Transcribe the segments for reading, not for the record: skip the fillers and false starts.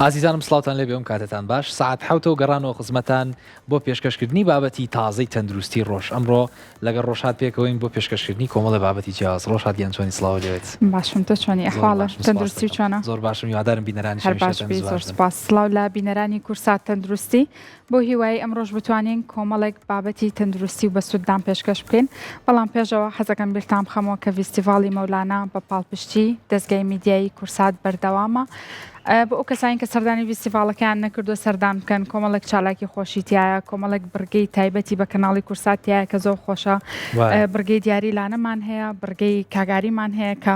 ئازیزانم سڵاوتان لێبێ ئەم کاتەتان باش سەعات حەوتەوە گەڕانەوە خزمەتان بۆ پێشکەشکردنی بابەتی تازەی تەندروستی ڕۆژ ئەمڕۆ لەگەڵ ڕۆژهات پێکەوەین بۆ پێشکەشکردنی کۆمەڵە بابەتی جیاواز ڕۆژهات گیان چۆنی سڵاو لێت باشم تۆ چۆنی ئەحواڵە تەندروستی چۆنە زۆر باشم هیوادارم بینەرانی هەر باش بی زۆر سپاس سڵاو لە بینەرانی کورسات تەندروستی بەو هیوایەی ئەمڕۆش بتوانین کۆمەڵێک بابەتی تەندروستی و بەسوودتان پێشکەش بکەین، بەڵام پێشەوە حەزەکەم بیرتان بخەمەوە کە ڤیستیڤاڵی مەولانا بە پاڵپشتی دەزگای میدیایی کورسات بەردەوامە. بۆ ئەو کەسانی کە سەردانی ڤیستیڤاڵەکەیان نەکردووە سەردان بکەن، کۆمەڵێک چالاکی خۆشی تیایە، کۆمەڵێک بڕگەی تایبەتی بە کەناڵی کورسات تیایە کە زۆر خۆشە، بڕگەی دیاری لانەمان هەیە، بڕگەی کاگاریمان هەیە کە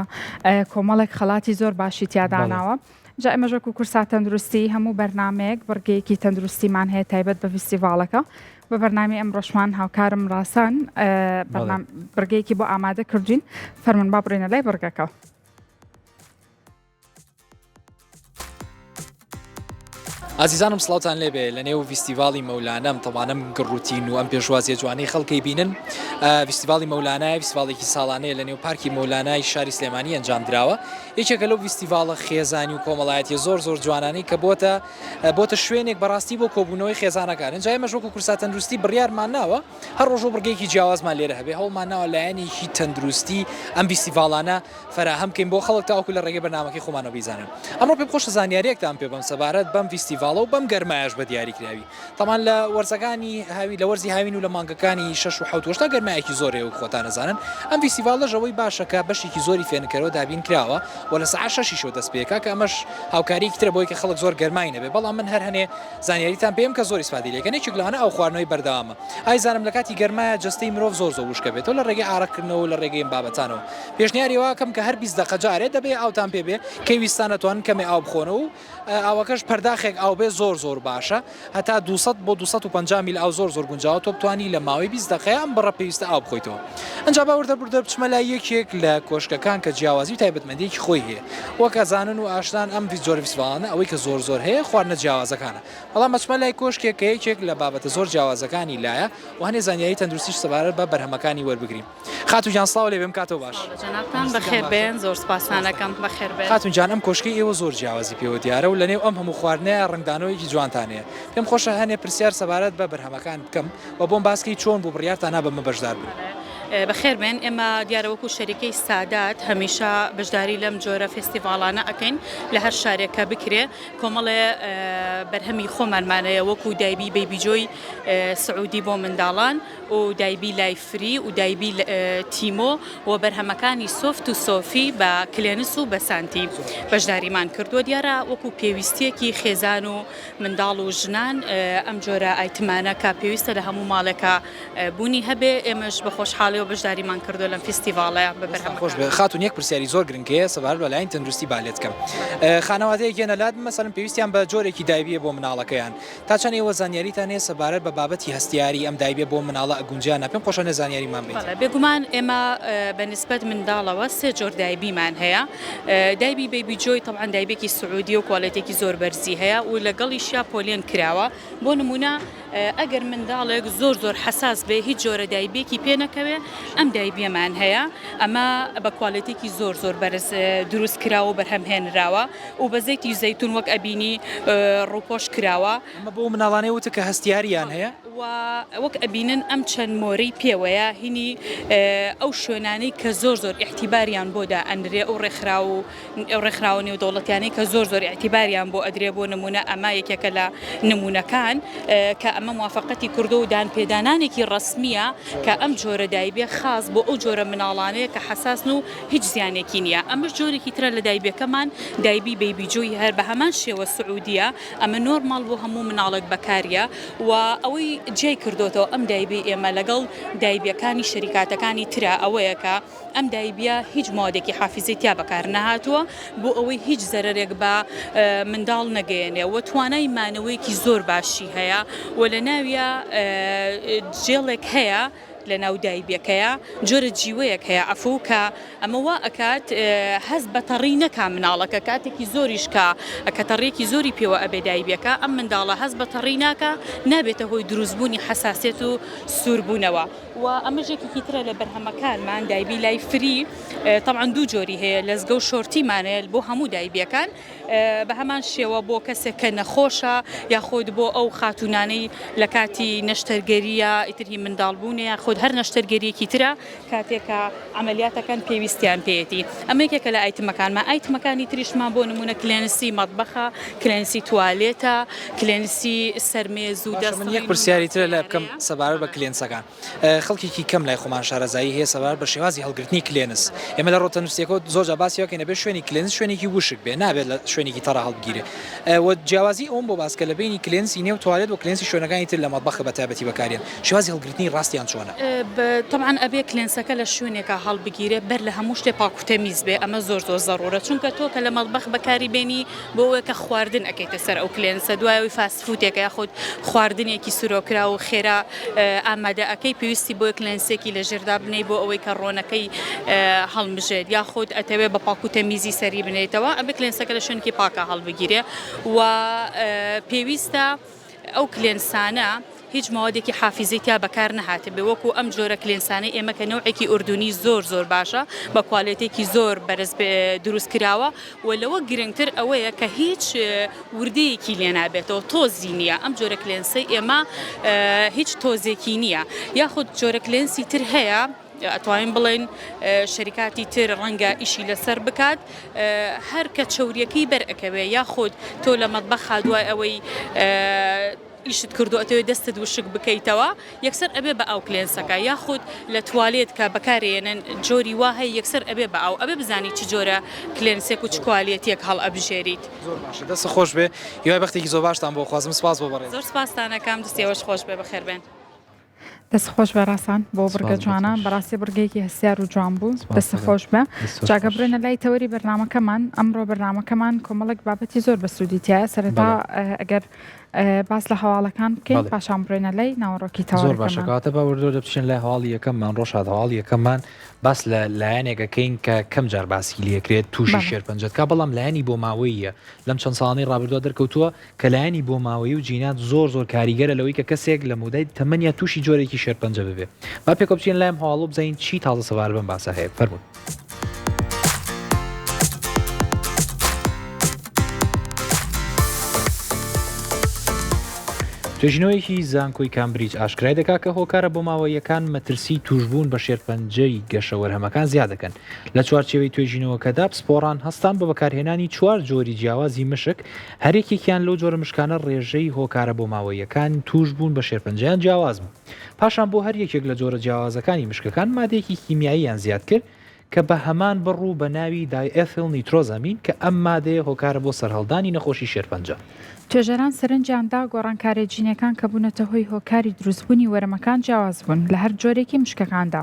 کۆمەڵێک خەڵاتی زۆر باشی تیا داناوە. جا ئێمەش وەکو کورسات تەندروستی هەموو بەرنامەیەک بڕگەیەکی تەندروستیمان هەیە تایبەت بە ڤیستیڤاڵەکە بە بەرنامی ئەمڕۆشمان هاوکارم ڕاسان بڕگەیەکی بۆ ئامادە کردوین فەرمونون با بڕینە لای بڕگەکە. ئازیزانم سڵاوتان لێبێ لە نێو ڤیستیڤاڵی مەولانەم تەوانم گڕوتین و ئەم پێشوازیە جوانەی خەڵکی بینن ڤیستیڤاڵی مەولانای ڤیستیڤاڵێکی ساڵانەیە لە نێو پارکی مەولانای شاری سلێمانی ئەنجام دراوە یەکێکە لەو ڤیستیڤاڵە خێزانی و کۆمەڵایەتیە زۆر زۆر جوانانەی کە بۆتە بۆتە شوێنێک بەڕاستی بۆ کۆبوونەوەی خێزانەکان ئینجا ئێمەش وەکو کورسا تەندروستی بڕیارمان ناوە هەر ڕۆژ و بڕگەیەکی جیاوازمان لێرە هەبێ هەوڵمان ناوە لایەنێکی تەندروستی ئەم ڤیستیڤاڵانە فەراهەم بکەین بۆ خەڵک تاوەکو لە ڕێگەی بەرنامەکەی خۆمانەوە بیزانن ئەمڕۆ پێم خۆشە زانیاریەکتان پێ بەم سەبارەت بەم ڤیستیڤاڵە و بەم گەرمایەش بە دیاریکراوی تەبعەن لە وەرزەکانی هاوی لە وەرزی هاوین و لە مانگەکانی شەش و حەوت و هەشتا گەرمایەکی زۆر هەیە وەک خۆتان ئەزانن ئەم ڤیستیڤاڵەش ئەوەی باشە کە بەشێکی زۆری فێنککەرەوە دابین کراوە و لە سەعات شەشیشەوە دەست پێکا کە ئەمەش هاوکاریەکی ترە بۆی کە خەڵک زۆر گەرمای نەبێ بەڵام من هەر هەنێ زانیاریتان پێم کە زۆر ئیسفادەی لێکەن یەکێک لەوانە ئاو خواردنەوەی بەردەوامە ئایزانم لە کاتی گەرمایە جەستەی مرۆڤ زۆر زۆر وشکە بێتەوە لە ڕێگەی ئارەقکردنەوە و لە ڕێگەی ئەم بابەتانەوە پێشنیاری واکەم کە هەر 20 دەقە جارێ دەبێ ئاوتان پێ بێ کەی ویستان ئەتوانن کەمێ ئاو بخۆنەوە و ئاوەکەش پەرداخێک ئاو بێ زۆر زۆر باشە هەتا 200 بۆ 250 میل ئاو زۆر زۆر گونجاوە تۆ بتوانی لە ماوەی 20 دەقەیە ئەم بڕە پێویستە ئاو بخۆیتەوە ئەنجا با وردە وردە بچمە لای یەکێک لە کۆشکەکان کە جیاوازی و تایبەتمەندیەکی خۆی هەیە وەک ئەزانن و ئاشنان ئەم جۆرە فیستیڤاڵانە ئەوەی کە زۆر زۆر هەیە خواردنە جیاوازەکانە بەڵام ئەچمە لای کۆشکێک کە یەکێک لە بابەتە زۆر جیاوازەکانی لایە و هەنێ زانیاری تەندروستیش سەبارەت بە بەرهەمەکانی وەربگرین. خاتوو گیان سڵاو لێ بێم کاتەوە باش. سڵاو لە جەنابتان بەخێر بێن زۆر سپاستان ئەکەم بەخێر بێن. خاتوون جان ئەم کۆشکەی ئێوە زۆر جیاوازی پێوە دیارە و لەنێو ئەم هەموو خواردنەیا ڕەنگدانەوەیەکی جوانتان هەیە پێم خۆشە هەنێ پرسیار سەبارەت بە بەرهەمەکان بکەم و بۆم باس کەی چۆن بوو بڕیارتان نا بەمە بەشدار بن. بەخێر بێن ئێمە دیارە وەکو شەریکەی سادات هەمیشە بەشداری لەم جۆرە فێستیڤاڵانە ئەکەین لە هەر شارێک کە بکرێ کۆمەڵێ بەرهەمی خۆمانمان هەیە وەکو دایبی بەیبی جۆی سعودی بۆ منداڵان و دایبی لای فری و دایبی تیمۆ و بەرهەمەکانی سۆفت و سۆفی بە کلێنس و بە سانتی بەشداریمان کردووە دیارە وەکو پێویستیەکی خێزان و منداڵ و ژنان ئەم جۆرە item انە کە پێویستە لە هەموو ماڵێکا بوونی هەبێ ئێمەش بە خۆشحاڵیەوە بەشداریمان کردووە لەم فیستیڤاڵەیە بە بەرهەمەکان. خۆش بێ خاتوون یەک پرسیاری زۆر گرنگ هەیە سەبارەت بە لایەنی تەندروستی با لێت کەم خانەوادەیەک یەنە لات مەسەلەن پێویستیان بە جۆرێکی دایبیە بۆ مناڵەکەیان تا چەند ئێوە زانیاریتان هەیە سەبارەت بە بابەتی هەستیاری ئەم دایبیە بۆ مناڵە ئەگونجێ یان نا پێم خۆشە نە زانیاریمان بیت. بەڵێ بێگومان ئێمە بە نسبەت منداڵەوە سێ جۆر دایبیمان هەیە دایبی بەیبی جۆی تەبعەن دایبێکی سعودیە و کوالێتێکی زۆر بەرزی هەیە و لەگەڵیشیا پۆلێن کراوە بۆ نمونە ئەگەر منداڵێک زۆر زۆر حەساس بێ هیچ جۆرە دایبێکی پێ نەکەوێ ئەم دایبیەمان هەیە ئەمە بە کوالێتێکی زۆر زۆر بەرز دروست کراوە و بەرهەم هێنراوە و بە زەیتی زەیتون وەک ئەبینی ڕووپۆش کراوە. ئەمە بۆ مناڵانەی وتە کە هەستیاریان هەیە. و وەک ئەبینن ئەم چەند مۆرەی پێوەیە هینی ئەو شوێنانەی کە زۆر زۆر ئیعتیباریان بۆ دائەنرێ ئەو ڕێکخراو و ئەو ڕێکخراوە نێودەوڵەتیانەی کە زۆر زۆر ئیعتیباریان بۆ ئەدرێ بۆ نمونە ئەمە یەکێکە لە نمونەکان کە ئەمە موافەقەتی کردو و دانپێدانانێکی ڕەسمیە کە ئەم جۆرە دایبیە خاس بۆ ئەو جۆرە مناڵانەیە کە حەساسن و هیچ زیانێکی نییە ئەمەش جۆرێکی ترە لە دایبیەکەمان دایبی بەیبی جۆی هەر بە هەمان شێوە سعودیە ئەمە نۆرماڵ بۆ هەموو مناڵێک بەکاریە و ئەوەی جیای کردۆتەوە ئەم دایبی ئێمە لەگەڵ دایبیەکانی شەریکاتەکانی ترە ئەوەیە کە ئەم دایبیە هیچ مادێکی حافیزەی تیا بەکار نەهاتووە بۆ ئەوەی هیچ زەرەرێک بە منداڵ نەگەیەنێ و توانای مانەوەیەکی زۆر باشی هەیە و لە ناویا جێڵێک هەیە لە ناو دایبیەکەیا جۆرە جیوەیەک هەیە عەفوو کە ئەمە وا ئەکات هەست بە تەڕی نەکا مناڵەکە کاتێکی زۆریش کە کە تەڕیەکی زۆری پێوە ئەبێ دایبیەکە ئەم منداڵە هەست بە تەڕی ناکا نابێتە هۆی دروستبوونی حەساسیەت و سووربوونەوە. و ئەمەش یەکێکی ترە لە بەرهەمەکانمان دایبی لای فری تەبعەن دوو جۆری هەیە لەزگە و شۆرتیمان هەیە بۆ هەموو دایبیەکان بە هەمان شێوە بۆ کەسێک کە نەخۆشە یاخود بۆ ئەو خاتوونانەی لە کاتی نەشتەرگەریە ئیتر هی منداڵبوونە یاخود هەر نەشتەرگەریەکی ترە کاتێک کە عەمەلیاتەکەن پێویستیان پێیەتی ئەمە یەکێکە لە ئایتمەکانمان ئایتمەکانی تریشمان بۆ نمونە کلێنسی مەتبەخە کلێنسی توالێتە کلێنسی سەر مێز و باشە من یەک دەستڕین و پرسیاری ترە لای بکەم ئەمانەیە. سەبارەت بە کلێنسەکان خەڵکێکی کەم لای خۆمان شارەزایی هەیە سەبارەت بە شێوازی هەڵگرتنی کلێنس ئێمە لە ڕۆتەنووسیەکەوە زۆر جار باسی ئەوە کەین ئەبێ شوێنی کلێنس شوێنێکی وشک بێ نابێت لە شوێنێکی تەڕا هەڵبگیرێ و جیاوازی ئەوم بۆ باس کە لە بەینی کلێنسی نێو توالێت و کلێنسی شوێنەکانی تر لە مەتبەخ بە تایبەتی بەکاریێن شێوازی هەڵگرتنی ڕاستیان چۆنە؟ تەبعەن ئەبێ کلێنسەکە لە شوێنێکا هەڵبگیرێ بەر لە هەموو شتێ پاک و تەمیز بێ ئەمە زۆر زۆر زەڕوورە چونکە تۆ کە لە مەتبەخ بەکاری بێنی بۆ ئەوەیە کە خواردن ئەکەیتە سەر ئەو کلێنسە دوای ئەوەی fast food ێکە یاخود خواردنێکی سرۆکراو و خێرا ئامادە ئەکەی پێویستی بۆیە کلێنسێکی لە ژێر دابنێی بۆ ئەوەی کە ڕۆنەکەی هەڵمژێت یاخود ئەتەوێ بە پاک و تەمیزی سەری بنێیتەوە ئەبێ کلێنسەکە لە شوێنێکی پاکا هەڵبگیرێ و پێویستە ئەو کلێنسانە هیچ مەوادێکی حافیزەی تیا بەکار نەهاتبێ وەکو ئەم جۆرە کلێنسانەی ئێمە کە نەوعێکی ئوردونی زۆر زۆر باشە بە کوالێتێکی زۆر بەرز دروست کراوە و لەوە گرنگتر ئەوەیە کە هیچ وردەیەکی لێ نابێتەوە تۆزی نییە ئەم جۆرە کلێنسەی ئێمە هیچ تۆزێکی نییە یاخود جۆرە کلێنسی تر هەیە ئەتوانین بڵێین شەریکاتی تر ڕەنگە ئیشی لەسەر بکات هەر کە چەوریەکەی بەر ئەکەوێ یاخود تۆ لە مەتبەخا دوای ئەوەی ئیشت کردو ئەتەوێ دەستت وشک بکەیتەوە یەکسەر ئەبێ بە ئاو کلێنسەکە یاخود لە توالێت کە بەکارێنن جۆری وا هەیە یەکسەر ئەبێ بە ئاو ئەبێ بزانی چ جۆرە کلێنسێک و چ کوالێتیەک هەڵئەبژێریت. زۆر باشە دەستت خۆش بێ هیوای بەختێکی زۆر باشتان بۆ خوازم سپاس بۆ بەڕێزت. زۆر سپاستان ئەکەم دەستی ئێوەش خۆش بێ بەخێربێن. دەست خۆش بێ ڕاسان بۆ بڕگە سپاس بۆ جوانە تۆش. بەڕاستی بڕگەیەکی هەستیار و جوان بوو سپاس دەست دەکەم. خۆش بێ دەست تۆش جاگە خۆش. بڕێنە لای تەوەری بەرنامەکەمان ئەمڕۆ بەرنامەکەمان کۆمەڵێک بابەتی زۆر بەسوودی تایە سەرەتا بەڵێ. ئە، ئەگەر ئە، باس لە هەواڵەکان بکەین بەڵێ. پاشان بڕێنە لای ناوەڕۆکی زۆر باشە تەوەرەکەمان. کەواتە با وردە وردە بچینە لای هەواڵی یەکەممان ڕۆژهات هەواڵی یەکەممان باس لە لایەنێک ئەکەین کە کەم جار باسی لێکرێت تووشی بەڵێ. شێرپەنجەت کا بەڵام لایەنی بۆماوەییە لەم چەند ساڵانەی ڕابردووە دەرکەوتووە کە لایەنی بۆماوەیی و جینات زۆر زۆر کاریگەرە لەوەی کە کەسێک لە مەودای تەمەنیا تووشی جۆرێکی شێرپەنجە ببێ. با پێکەوە بچینە لای ئەم هەواڵە و بزانین چی تازە سەبارەت بەم باسە هەیە. فەرموون. توێژینەوەیەکی زانکۆی کامبریج ئاشکرای دەکات کە هۆکارە بۆماوەییەکان مەترسی تووشبوون بە شێرپەنجەی گەشە وەرهەمەکان زیاد دەکەن. لە چوارچێوەی توێژینەوەکەدا پسپۆڕان هەستان بە بەکارهێنانی چوار جۆری جیاوازی مشک، هەریەکێکیان لەو جۆرە مشکانە ڕێژەی هۆکارە بۆماوەییەکان تووشبوون بە شێرپەنجەیان جیاواز بوو. پاشان بۆ هەر یەکێک لە جۆرە جیاوازەکانی مشکەکان مادەیەکی کیمیاییان زیاد کرد کە بە هەمان بڕ و بە ناوی diethylnitrosamine کە ئەم مادەیە هۆکارە بۆ سەرهەڵدانی نەخۆشی شێرپەنجە. توێژەران سەرنجیان دا گۆڕانکارییە جینییەکان کە بوونەتە هۆی هۆکاری دروستبوونی وەرەمەکان جیاواز بوون لە هەر جۆرێکی مشکەکاندا.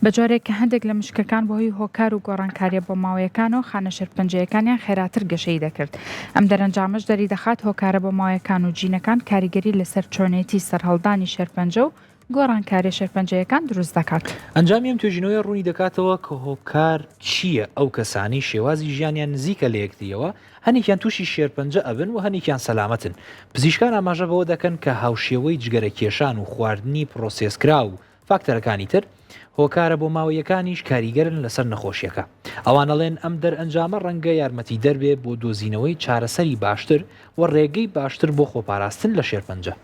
بە جۆرێک کە هەندێک لە مشکەکان بەهۆی هۆکار و گۆڕانکارییە بۆماوەیەکانەوە خانە شێرپەنجەیەکانیان خێراتر گەشەی دەکرد. ئەم دەرەنجامەش دەریدەخات هۆکارە بۆماوەیەکان و جینەکان کاریگەری لەسەر چۆنێتی سەرهەڵدانی شێرپەنجە و گۆڕانکارییە شێرپەنجەیەکان دروست دەکات. ئەنجامی ئەم توێژینەوەیە ڕوونی دەکاتەوە کە هۆکار چییە ئەو کەسانەی شێوازی ژیانیان نزیکە لە یەکترییەوە هەنێکیان تووشی شێرپەنجە ئەبن و هەنێکیان سەلامەتن. پزیشکان ئاماژە بەوە دەکەن کە هاوشێوەی جگەرەکێشان و خواردنی پرۆسێسکراو و فاکتەرەکانی تر، هۆکارە بۆماوەییەکانیش کاریگەرن لەسەر نەخۆشییەکە. ئەوان ئەڵێن ئەم دەرئەنجامە ڕەنگە یارمەتیدەر بێ بۆ دۆزینەوەی چارەسەری باشتر و ڕێگەی باشتر بۆ خۆپاراستن لە شێرپەنجە.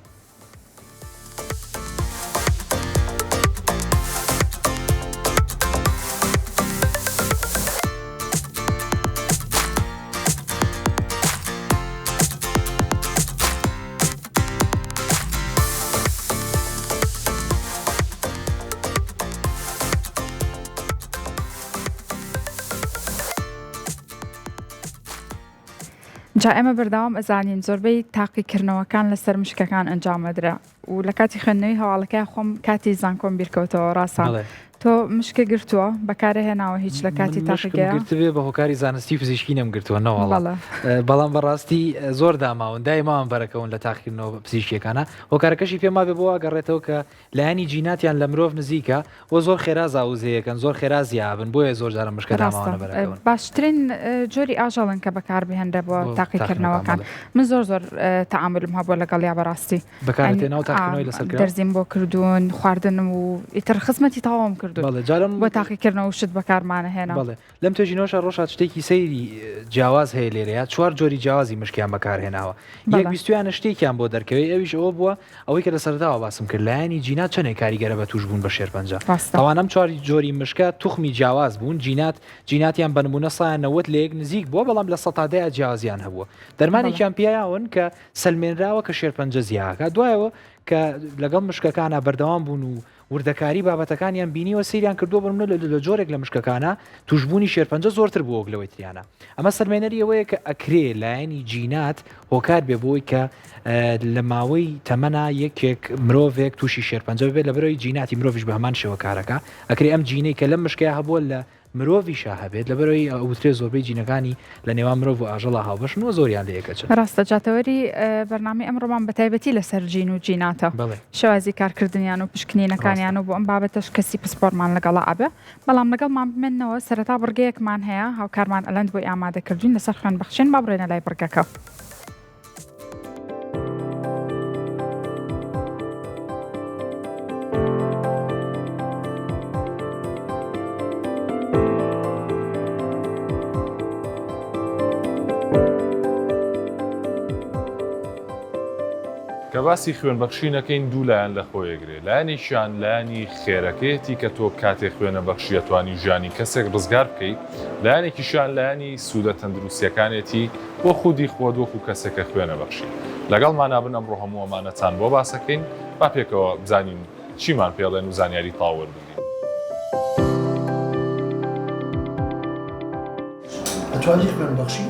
جا ئێمە بەردەوام ئەزانین زۆربەی تاقیکردنەوەکان لەسەر مشکەکان ئەنجامەدرا و لە کاتی خوێندنەوەی هەواڵەکەی خۆم کاتی زانکۆم بیرکەوتەوە ڕاستە تۆ. تۆ مشکە گرتووە بەکارە هێناوە هیچ لە کاتی تاقیگەیە؟ گرتبێ بە هۆکاری زانستی پزیشکی نەم گرتووە نەوەڵا بەڵام بەڕاستی زۆر داماون دایماوان بەرەکەون لە تاقیکردنەوە پزیشکیەکانە هۆکارەکەشی پێم وابێ بۆ ئەگەڕێتەوە کە لایەنی جیناتیان لە مرۆڤ نزیکە و زۆر خێرا زاوزێیەکەن زۆر خێرا زیابن بۆیە زۆر جارە مشکە داماوانە بەرەکەون. باشترین جۆری ئاژەڵن کە بەکاربهێنرێ بۆ تاقیکردنەوەکان من زۆر زۆر تەعامولم هەبووە لەگەڵیا بەڕاستی. بەکارت هێنا و تاقیکردنەوەی لەسەر کرا؟ دەرزیم بۆ کردوون خواردنم و ئیتر خزمەتی تەواوم کردوون بەڵێ جارم بۆ تاقیکردنەوە شت بەکارمانە هێنا. بەڵێ لەم توێژینەوەشا ڕۆژهات شتێکی سەیری جیاواز هەیە لێرەیە چوار جۆری جیاوازی مشکیان بەکارهێناوە یەک ویستویانە شتێکیان بۆ دەرکەوێت ئەویش ئەوە بووە ئەوەی کە لە سەرەتاوە باسم کرد لایەنی جینات چەندێک کاریگەرە بە تووشبوون بە شێرپەنجە تاوان ئەم چوار جۆری مشکە توخمی جیاواز بوون جینات جیناتیان بە نمونە سایان 90 لە یەک نزیک بووە بەڵام لە سەتادەیە جیاوازیان هەبووە دەرمانێکیان پیاون کە سەلمێنراوە کە شێرپەنجە زیاکات دوایەوە کە لەگەڵ مشکەکانە بەردەوام بوون و وردەکاری بابەتەکانیان بینیوە سەیریان کردووە بۆ نمونە لە جۆرێک لە مشکەکانە توشبوونی شێرپەنجە زۆرتر بووە وەک لەوەی تریانە ئەمە سەلمێنەری ئەوەیە کە ئەکرێ لایەنی جینات هۆکار بێ بۆی کە لە ماوەی تەمەنا یەکێک مرۆڤێک تووشی شێرپەنجە ببێت لەبەرەوەی جیناتی مرۆڤیش بە هەمان شێوە کارەکە ئەکرێ ئەم جینەی کە لەم مشکەیە هەبووە لە مرۆڤیشا هەبێت، لەبەرئەوەی ئەوترێ زۆربەی جینەکانی لە نێوان مرۆڤ و ئاژەڵا هاوبەشن و زۆریان لێ یەکەچن. ڕاستە جا تەوەری بەرنامەی ئەمڕۆمان بە تایبەتی لەسەر جین و جیناتە، بەڵێ. شێوازی کارکردنیان و پشکنینەکانیان ڕاستە. و بۆ ئەم بابەتەش کەسی پسپۆڕمان لەگەڵا ئەبێ، بەڵام لەگەڵمان بمێننەوە سەرەتا بڕگەیەکمان هەیە هاوکارمان ئەلەند بۆی ئامادە کردوین لەسەر خوێن بەخشین با بڕۆینە لای بڕگەکە. کە باسی خوێنبەخشین ئەکەین دوو لایەن لە خۆی ئەگرێ لایەنێکیان لایەنی خێرەکەیەتی کە تۆ کاتێ خوێنە بەخشی ئەتوانی ژیانی کەسێک ڕزگار بکەی لایەنێکیشیان لایەنی سوودە تەندروستیەکانێتی بۆ خودی خۆت وەکو کەسێک کە خوێنە بەخشی لەگەڵمانا بن ئەمڕۆ هەموو ئەمانەتان بۆ باسەکەین با پێکەوە بزانین چیمان پێڵێن و زانیاری تەواو وەربگرین. ئەتوانی خوێن بەخشی؟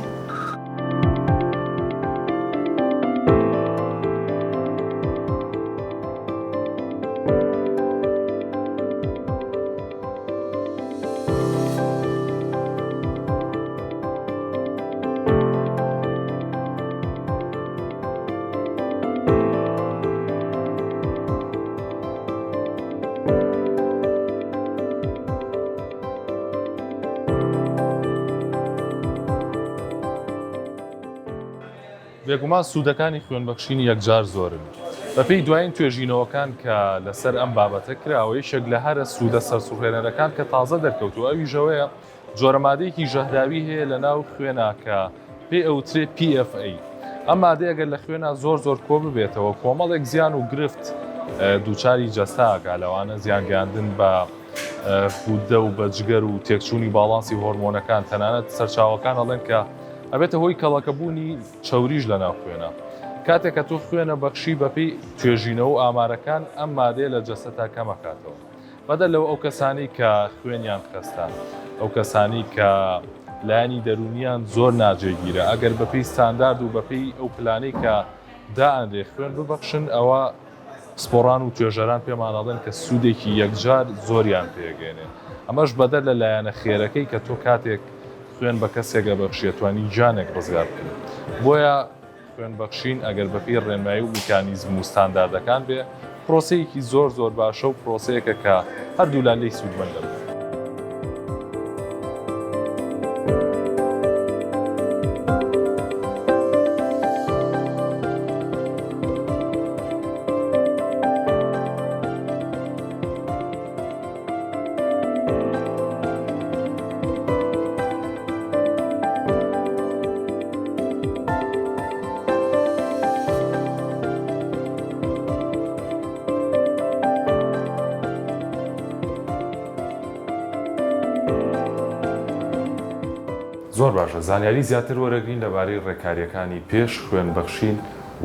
بێگومان سوودەکانی خوێنبەخشین یەکجار زۆرن. بەپێی دوایین توێژینەوەکان کە لەسەر ئەم بابەتە کراوە، یەکێک لە هەرە سوودە سەرسوڕهێنەرەکان کە تازە دەرکەوتووە ئەویش ئەوەیە جۆرە مادەیەکی ژەهراوی هەیە لە ناو خوێنا کە پێی ئەوترێ PFA. ئەم مادەیە گەر لە خوێنا زۆر زۆر کۆ ببێتەوە کۆمەڵێک زیان و گرفت دووچاری جەستە ئەکا لەوانە زیان گەیاندن بە غودە و بە جگەر و تێکچوونی باڵانسی هۆرمۆنەکان تەنانەت سەرچاوەکان ئەڵێن کە ئەبێتە هۆی کەڵەکەبوونی چەوریش لە ناو خوێنا. کاتێک کە تۆ خوێنە بەخشی بەپێی توێژینەوە و ئامارەکان ئەم مادەیە لە جەستەتا کەمەکاتەوە. بەدەر لەوە ئەو کەسانەی کە خوێنیان خەستە، ئەو کەسانەی کە لایەنی دەروونیان زۆر ناجێگیرە، ئەگەر بەپێی ستاندارد و بەپێی ئەو پلانەی کە دائەنرێ خوێن ببەخشن ئەوە پسپۆڕان و توێژەران پێمان ئەڵێن کە سوودێکی یەکجار زۆریان پێگەێنێ. ئەمەش بەدەر لە لایەنە خێرەکەی کە تۆ کاتێک خوێن بە کەسێک ئەبەخشی ئەتوانی گیانێک ڕزگار بکەی. بۆیە خوێن بەخشین ئەگەر بەپێی ڕێنمایی و میکانیزم و ستانداردەکان بێ، پرۆسەیەکی زۆر زۆر باشە و پرۆسەیەکە کە هەردوولا لێی سوودمەند دەبن. زۆر باشە زانیاری زیاتر وەرەگرین لەبارەی ڕێکاریەکانی پێش خوێن بەخشین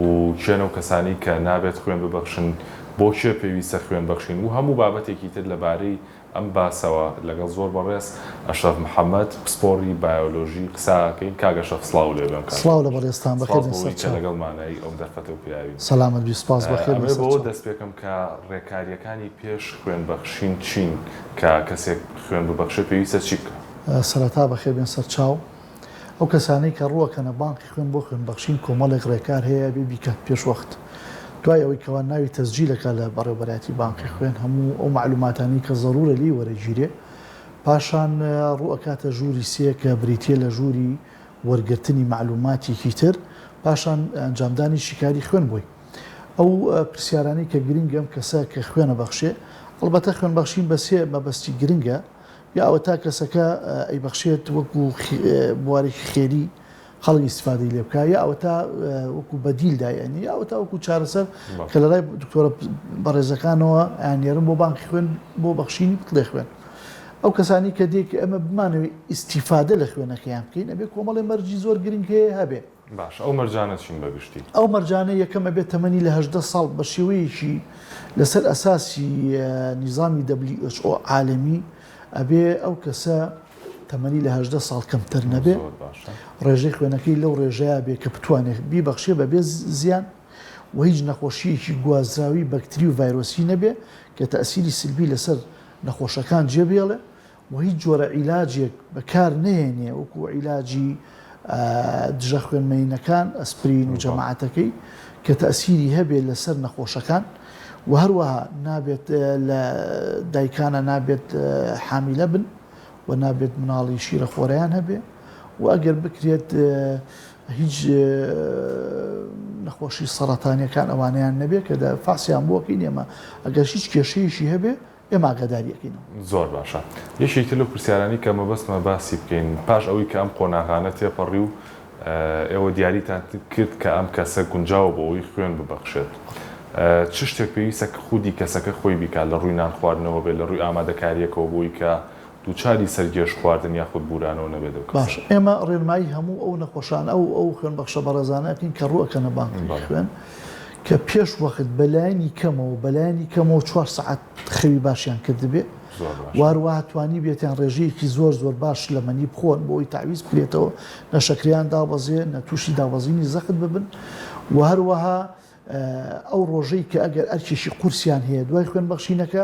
و کێن ئەو کەسانەی کە نابێت خوێن ببەخشن بۆ کێ پێویستە خوێن بەخشین و هەموو بابەتێکی تر لەبارەی. ئەم باسەوە لەگەڵ زۆر بەڕێز ئەشرەف محەمەد پسپۆڕی بایۆلۆژی قسە ئەکەین کاک ئەشرەف سڵاوو لێ بێ ئەم کاتەت سڵاو لە بەڕێزتان سپاس بەخێر بێن بۆ ئەوەی کە سەرچاو. لەگەڵمانای ئەم دەرفەتەو پیاوین. سەلامەت بی سپاس بەخێر بێن ئەمەوێ بەوە سەرچاو. دەست پێکەم کە ڕێکاریەکانی پێش خوێن بەخشین چین کە کەسێک خوێن ببەخشێ پێویستە چی بکا؟ سەرەتا بەخێر بێن سەرچاو. ئەو کەسانەی کە ڕووەکەنە بانقی خوێن بۆ خوێن بەخشین کۆمەڵێک ڕێکار هەیە ئەبێ بیکات پێش وەخت دوای ئەوەی کەوا ناوی تەسجیل ئەکا لە بەڕێوبەرایەتی بانقی خوێن هەموو ئەو مەعلوماتانەی کە زەرورە لێی وەرەگیرێ پاشان ڕووئەکاتە ژووری سێ کە بریتیە لە ژووری وەرگرتنی مەعلوماتێکی تر پاشان ئەنجامدانی شیکاری خوێن بۆی ئەو پرسیارانەی کە گرنگە ئەم کەسە کە خوێنە بەخشێ ئەڵبەتە خوێن بەخشین بە سێ مەبەستی گرنگە یا ئەوەتا کەسەکە ئەیبەخشێت وەکو بوارێکی خێری خەڵک ئیستفادەی لێ بکا یا ئەوەتا وەکو بەدیل دایئەنی یا ئەوەتا وەکو چارەسەر کە لە لای دکتۆرە بەڕێزەکانەوە ئەیاننێرن بۆ بانکی خوێن بۆ بەخشینی بتڵێ خوێن. ئەو کەسانی کە دێ کە ئێمە بمانەوێت ئیستیفادە لە خوێنەکەیان بکەین ئەبێ کۆمەڵێ مەرجی زۆر گرنگ هەیە هەبێ. باشە ئەو مەرجانە چین بە گشتی؟ ئەو مەرجانە یەکەم ئەبێت تەمەنی لە 18 ساڵ بە شێوەیەکی لەسەر ئەساسی نیزامی WHO عالەمی ئەبێ ئەو کەسە تەمەنی لە 18 ساڵ کەمتر نەبێ ڕێژەی خوێنەکەی لەو ڕێژەیە بێ کە بتوانێت بیبەخشێ بەبێ زیان و هیچ نەخۆشیەکی گوازراوی بەکتری و ڤایرۆسی نەبێ کە تەئسیری سلبی لەسەر نەخۆشەکان جێبێڵێ و هیچ جۆرە عیلاجێک بەکار نەهێنێ وەکو عیلاجی دژە خوێنمەیینەکان ئەسپرین و جەماعەتەکەی کە تەئسیری هەبێ لەسەر نەخۆشەکان و هەروەها نابێت لە دایکانە نابێت حامیلە بن و نابێت مناڵی شیرەخۆرەیان هەبێ و ئەگەر بکرێت هیچ نەخۆشی سەڕەتانیەکان ئەوانەیان نەبێت کە فاسیان بۆکەین ئێمە ئەگەر هیچ کێشەیەکی هەبێ ئێمە ئاگاداری ئەکەینەوە. زۆر باشە یەکێکی تر لەو پرسیارانەی کە مەبەستمە باسی بکەین پاش ئەوەی کە ئەم قۆناغانە تێپەڕی و ئێوە دیاریتان کرد کە ئەم کەسە گونجاوە بۆ ئەوەی خوێن ببەخشێت چ شتێک پێویستە کە خودی کەسەکە خۆی بیکات لە ڕووی نان خواردنەوە بێت لە ڕووی ئامادەکارییەکەوە بۆی کە دووچاری سەرگێژ خواردن یاخود بورانەوە نەبێت ئەو کەسە؟ باشە ئێمە ڕێنمایی هەموو ئەو نەخۆشانە ئەو ئەو خوێنبەخشە بەڕێزانە ئەکەین کە ڕوو ئەکەنە بانقی خوێن کە پێش وەخت بەلایەنی کەمەوە بەلایەنی کەمەوە چوار سەعات خەوی باشیان کردبێ و هەروەها توانیبێتیان ڕێژەیەکی زۆر زۆر باش شلەمەنی بخۆن بۆ ئەوەی تەعویز بکرێتەوە نە شەکریان دابەزێ نە تووشی دابەزینی زەخت ببن و هەروەها ئەو ڕۆژەی کە ئەگەر ئەرکێکی قورسیان هەیە دوای خوێن بەخشینەکە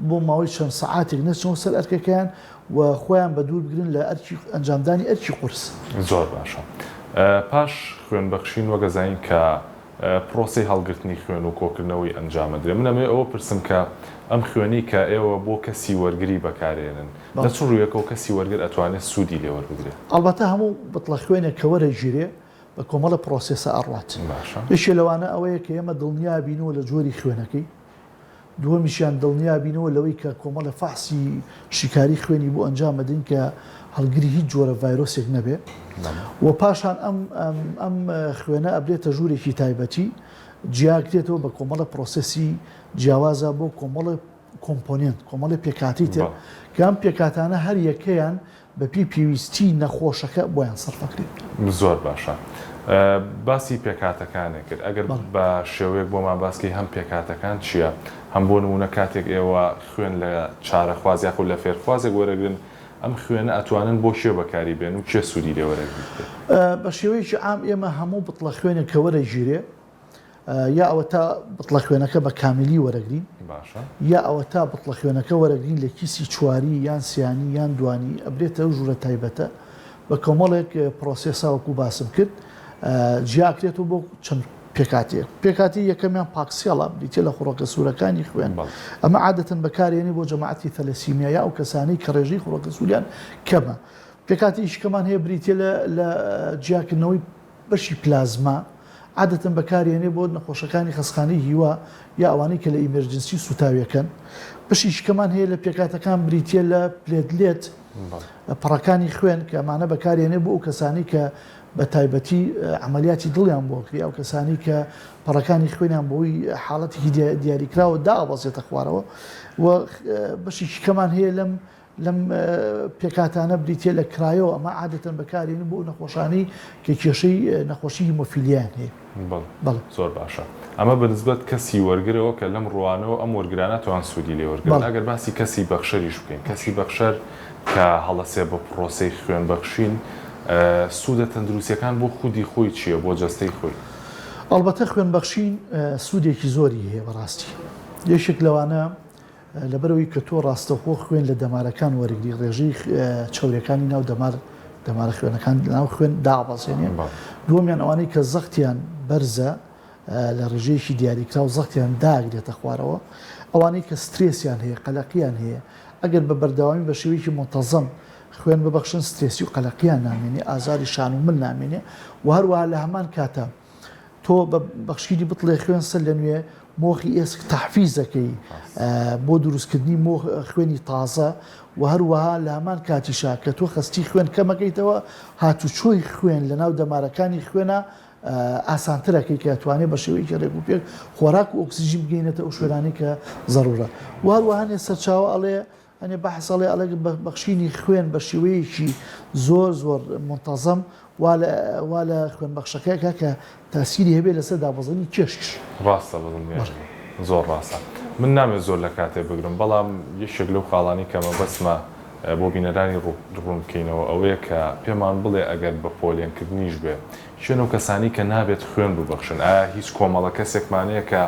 بۆ ماوەی چەند سەعاتێک نەچنەوە سەر ئەرکەکەیان و خۆیان بە دوور بگرن لە ئەرکی ئەنجامدانی ئەرکی قورس. زۆر باشە پاش خوێن بەخشین وەک ئەزانین کە پرۆسەی هەڵگرتنی خوێن و کۆکردنەوەی ئەنجام ئەدرێ من ئەمەوێ ئەوە پرسم کە ئەم خوێنەی کە ئێوە بۆ کەسی وەرگری بەکارێنن لە چ ڕوویەکەوە کەسی وەرگر ئەتوانێ سوودی لێ وەربگرێ؟ ئەڵبەتە هەموو بتڵە خوێنێک کە وەرەگیرێ بە کۆمەڵە پرۆسێسە ئەڕوات. باشە. یەکێ لەوانە ئەوەیە کە ئێمە دڵنیا بینەوە لە جۆری خوێنەکەی، دووەمیشیان دڵنیا بینەوە لەوەی کە کۆمەڵە فەحسی شیکاری خوێنی بۆ ئەنجام ئەدەین کە هەڵگری هیچ جۆرە ڤایرۆسێک نەبێ و پاشان ئەم ئەم خوێنە ئەبرێتە ژوورێکی تایبەتی جیاکرێتەوە بە کۆمەڵە پرۆسێسی جیاوازە بۆ کۆمەڵە component کۆمەڵی پێکاتی تر کە ئەم پێکاتانە هەر یەکەیان بەپێی پێویستی نەخۆشەکە بۆیان سەرف ئەکرێت. زۆر باشە باسی پێکهاتەکانت کرد ئەگەر بە شێوەیەک بۆمان باس کەی هەم پێکهاتەکان چییە هەم بۆ نموونە کاتێک ئێوە خوێن لە چارەخواز یاخود لە فێرخوازێک وەرەگرن ئەم خوێنە ئەتوانن بۆ کێ بەکاری بێن و کێ سوودی لێ وەرەگرێت؟ بە شێوەیەکی عام ئێمە هەموو بتڵە خوێنێک کە وەرەگیرێ یا ئەوەتا بتڵە خوێنەکە بە کامیلی وەرەگرین باشە. یا ئەوەتا بتڵە خوێنەکە وەرەگرین لە کیسی چواری یان سیانی یان دوانی ئەبرێتە ئەو ژوورە تایبەتە بە کۆمەڵێک پرۆسێسا وەکو باسم کرد جیاکرێتەوە بۆ چەند پێکاتەیەک پێکاتی یەکەمیان packed cell ە بریتە لە خڕۆکە سوورەکانی خوێن ئەمە عادەتەن بەکارێنی بۆ جەماعەتی ثەلەسیمیا یا ئەو کەسانەی کە ڕێژەی خڕۆکە سووریان کەمە پێکاتێکی کەمان هەیە بریتە لە جیاکردنەوەی بەشی پلازما عادەتەن بەکارێنێ بۆ نەخۆشەکانی خەستخانەی هیوا یا ئەوانەی کە لە emergency سوتاویەکەن. بەشێکی کەمان هەیە لە پێکهاتەکان بریتیە لە platelet پەڕەکانی خوێن کە ئەمانە بەکارێنێ بۆ ئەو کەسانەی کە بە تایبەتی عەمەلیاتی دڵیان بۆ کرێ ئەو کەسانەی کە پەڕەکانی خوێنیان بۆی حاڵەتێکی دیاریکراوە دابەزێتە خوارەوە و بەشێکی کەمان هەیە لەم. لەم پێکهاتانە بریتیە لە cryo، ئەمە عادەتەن بەکارێنن بۆ ئەو نەخۆشانەی کە کێشەی نەخۆشی هیمۆفیلیایان هەیە. بەڵێ زۆر باشە. ئەمە بە نسبەت کەسی وەرگرەوە کە لەم ڕوانەوە ئەم وەرگرانە توان سوودی لێ وەرگرن. ئەگەر باسی کەسی بەخشەریش بکەین، کەسی بەخشەر کە هەڵەسێ بە پڕۆسەی خوێن بەخشین، سوودە تەندروستیەکان بۆ خودی خۆی چیە، بۆ جەستەی خۆی؟ ئەڵبەتە خوێن بەخشین سوودێکی زۆری هەیە بەڕاستی. یەکێک لەوانە لەبەرئەوەی کە تۆ ڕاستەوخۆ خوێن لە دەمارەکان وەرگری ڕێژەی چەوریەکانی ناو دەمار دەمارە خوێنەکان ناو خوێن دابەزێنێ دووەمیان ئەوانەی کە زەختیان بەرزە لە ڕێژەیەکی دیاریکراو زەختیان داگرێتە خوارەوە ئەوانەی کە سترێسیان هەیە قەلەقیان هەیە ئەگەر بە بەردەوامی بە شێوەیەکی مونتەزەم خوێن ببەخشن سترێسی و قەلەقیان نامێنێ ئازاری شان و مل نامێنێ و هەروەها لە هەمان کاتە تۆ بە بەخشینی بتڵێ خوێن سەر لە نوێ مۆخی ئێسک تەحفیز دەکەی بۆ دروستکردنی مۆخ خوێنی تازە و هەروەها لە هەمان کاتیشا کە تۆ خەستی خوێن کەمەکەیتەوە هاتوچۆی خوێن لە ناو دەمارەکانی خوێنە ئاسانترەکەی کە توانێت بە شێوەیەکی ڕێک و پێک خۆراک و ئۆکسجین بگەینێتە ئەو شوێنانەی کە زەرورە و هەروەها هەنێ سەرچاوە ئەڵێ هەنێ بەحس ئەڵێ ئەڵێ بەخشینی خوێن بە شێوەیەکی زۆر زۆر مونتەزەم وا لە وا لە خوێن بەخشەکە ئەکا کە تاسیری هەبێ لەسەر دابەزینی کێشیش. ڕاستە بەدڵنیایەوە زۆر ڕاستە. من نامەوێت زۆر لە کاتێ بگرم بەڵام یەکێک لەو خاڵانەی کە مەبەستمە بۆ بینەرانی ڕوون بکەینەوە ئەوەیە کە پێمان بڵێ ئەگەر بە پۆلێن کردنیش بێ کێن ئەو کەسانەی کە نابێت خوێن ببەخشن ئایا هیچ کۆمەڵە کەسێکمان هەیە کە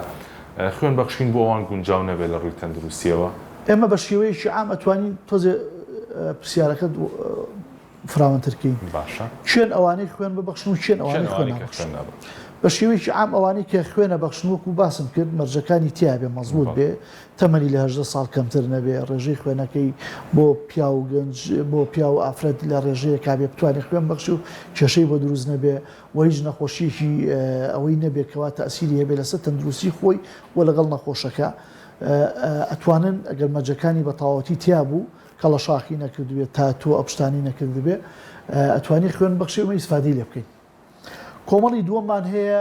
خوێن بەخشین بۆ ئەوان گونجاو نەبێت لە ڕووی تەندروستیەوە؟ ئێمە بە شێوەیەکی عام ئەتوانین تۆزێ پرسیارەکەت فراوانتر کەین. باشە. کێن ئەوانەی خوێن ببەخشن و کێن ئەوانەی خوێن نابەخشن؟ بە شێوەیەکی عام ئەوانەی کە خوێن ئەبەخشن وەکو باسم کرد مەرجەکانی تیا بێ مەزبوط بێ تەمەنی لە 18 ساڵ کەمتر نەبێ ڕێژەی خوێنەکەی بۆ پیاو و گەنج بۆ پیاو و ئافرەت لە ڕێژەیەکا بێ بتوانێ خوێن بەخشی و کێشەی بۆ دروست نەبێ و هیچ نەخۆشیەکی ئەوەی نەبێ کەوا تەئسیری هەبێ لەسەر تەندروستی خۆی و لەگەڵ نەخۆشەکە ئەتوانن ئەگەر مەرجەکانی بە تەواوەتی تیا بوو کەڵەشاخی نەکردبێ تاتۆ ئەو شتانەی نەکردبێ ئەتوانی خوێن بەخشێ ئێمە ئیسفادەی لێ بکەین کۆمەڵی دووەممان هەیە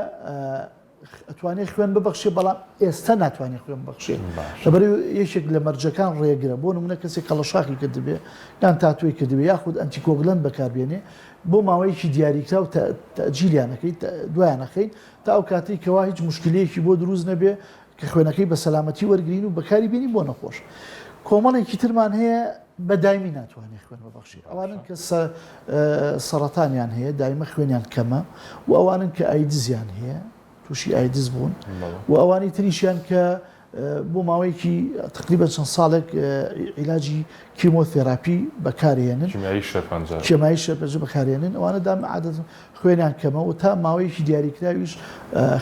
ئەتوانێت خوێن ببەخشێ بەڵام ئێستا ناتوانێت خوێن ببەخشێ لەبەر یەکێک لە مەرجەکان ڕێگرە بۆ نمونە کەسێک کەڵەشاخی کردبێ یان تاتوێی کردبێ یاخود anticoagulant بەکاربێنێ بۆ ماوەیەکی دیاریکراو تەجیلیانەکەی دوایانەخەین تا ئەو کاتەی کەوا هیچ مشکلەیەکی بۆ دروست نەبێ کە خوێنەکەی بە سەلامەتی وەرگین و بەکاری بینی بۆ نەخۆش. کۆمەڵێکی ترمان هەیە بە دایمی ناتوانێت خوێن ببەخشی ئەوانن کە سەرەتانیان هەیە دایمە خوێنیان کەمە و ئەوانن کە ئایدزیان هەیە تووشی ئایدز بوون و ئەوانی تریشیان کە بۆ ماوەیەکی تقریبا چەند ساڵێک عیلاجی chemotherapy بەکارهێنن کیمیایی شێرپەنجە بەکارێنن ئەوانە دام عادەت خوێنیان کەمە و تا ماوەیەکی دیاریکراویش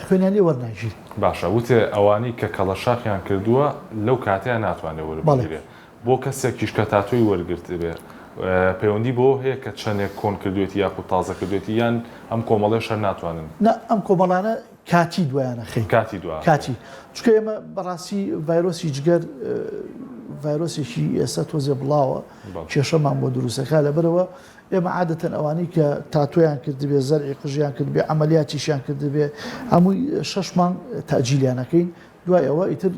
خوێنیان لێ وەرناگیرێ. باشە وتێ ئەوانەی کە کەڵەشاخیان کردووە لەو کاتەیا ناتوانێ وەربگیرێ بۆ کەسێکیش کە تاتۆی وەرگرتبێ پەیوەندی بەوە هەیە کە چەنێک کۆن کردوێتی یاخود تازە کردوێتی یان ئەم کۆمەڵەیش هەر ناتوانن؟ نا ئەم کۆمەڵانە کاتی دوایان ئەخەین. کاتی دوا ئەخەین. کاتی چونکە ئێمە بەڕاستی ڤایرۆسی جگەر ڤایرۆسێکی ئێستا تۆزێ بڵاوە کێشەمان بۆ دروستەکە لەبەرەوە ئێمە عادەتەن ئەوانەی کە تاتۆیان کردبێ، زەرعی قژیان کردبێ، عەمەلیاتیشیان کردبێ، هەمووی شەش مانگ تەئجیلیان ئەکەین، دوای ئەوە ئیتر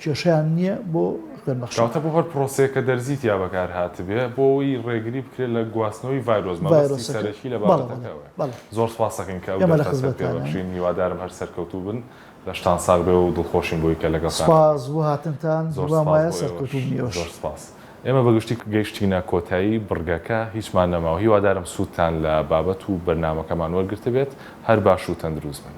کێشەیان نییە بۆ خوێن بەخشین. کەواتە بۆ هەر پرۆسەیەک کە دەرزی تیا بەکار هاتبێ، بۆ ئەوەی ڕێگری بکرێت لە گواستنەوەی ڤایرۆس، مەبەستی سەرەکی لە بابەتەکە ئەوەیە. زۆر سوپاس ئەکەین کە ئەو دەرفەتەت پێ بەخشین، هیوادارم هەر سەرکەوتوو بن. لەشتان ساغ بێ و دڵخۆشین بۆی کە لەگەڵتان. سوپاس بۆ هاتنتان زۆر هیوام سپاس وایە بۆ ئێوەش. سەرکەوتوو بن ئێوەش. زۆر سپاس. ئێمە بە گشتی گەیشتینە کۆتایی بڕگەکە هیچمان نەماوە هیوادارم سوودتان لە بابەت و بەرنامەکەمان وەرگرتبێت هەر باش و تەندروست بن.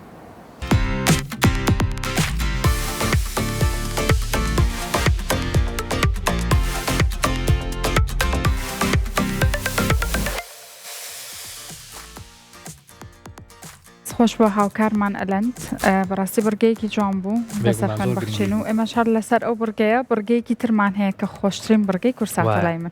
خۆش بۆ هاوکارمان ئەلەند بەڕاستی بڕگەیەکی جوان بوو لەسەر خوێن بەخشین و ئێمەش هەر لەسەر ئەو بڕگەیە بڕگەیەکی ترمان هەیە کە خۆشترین بڕگەی کورساتە لای من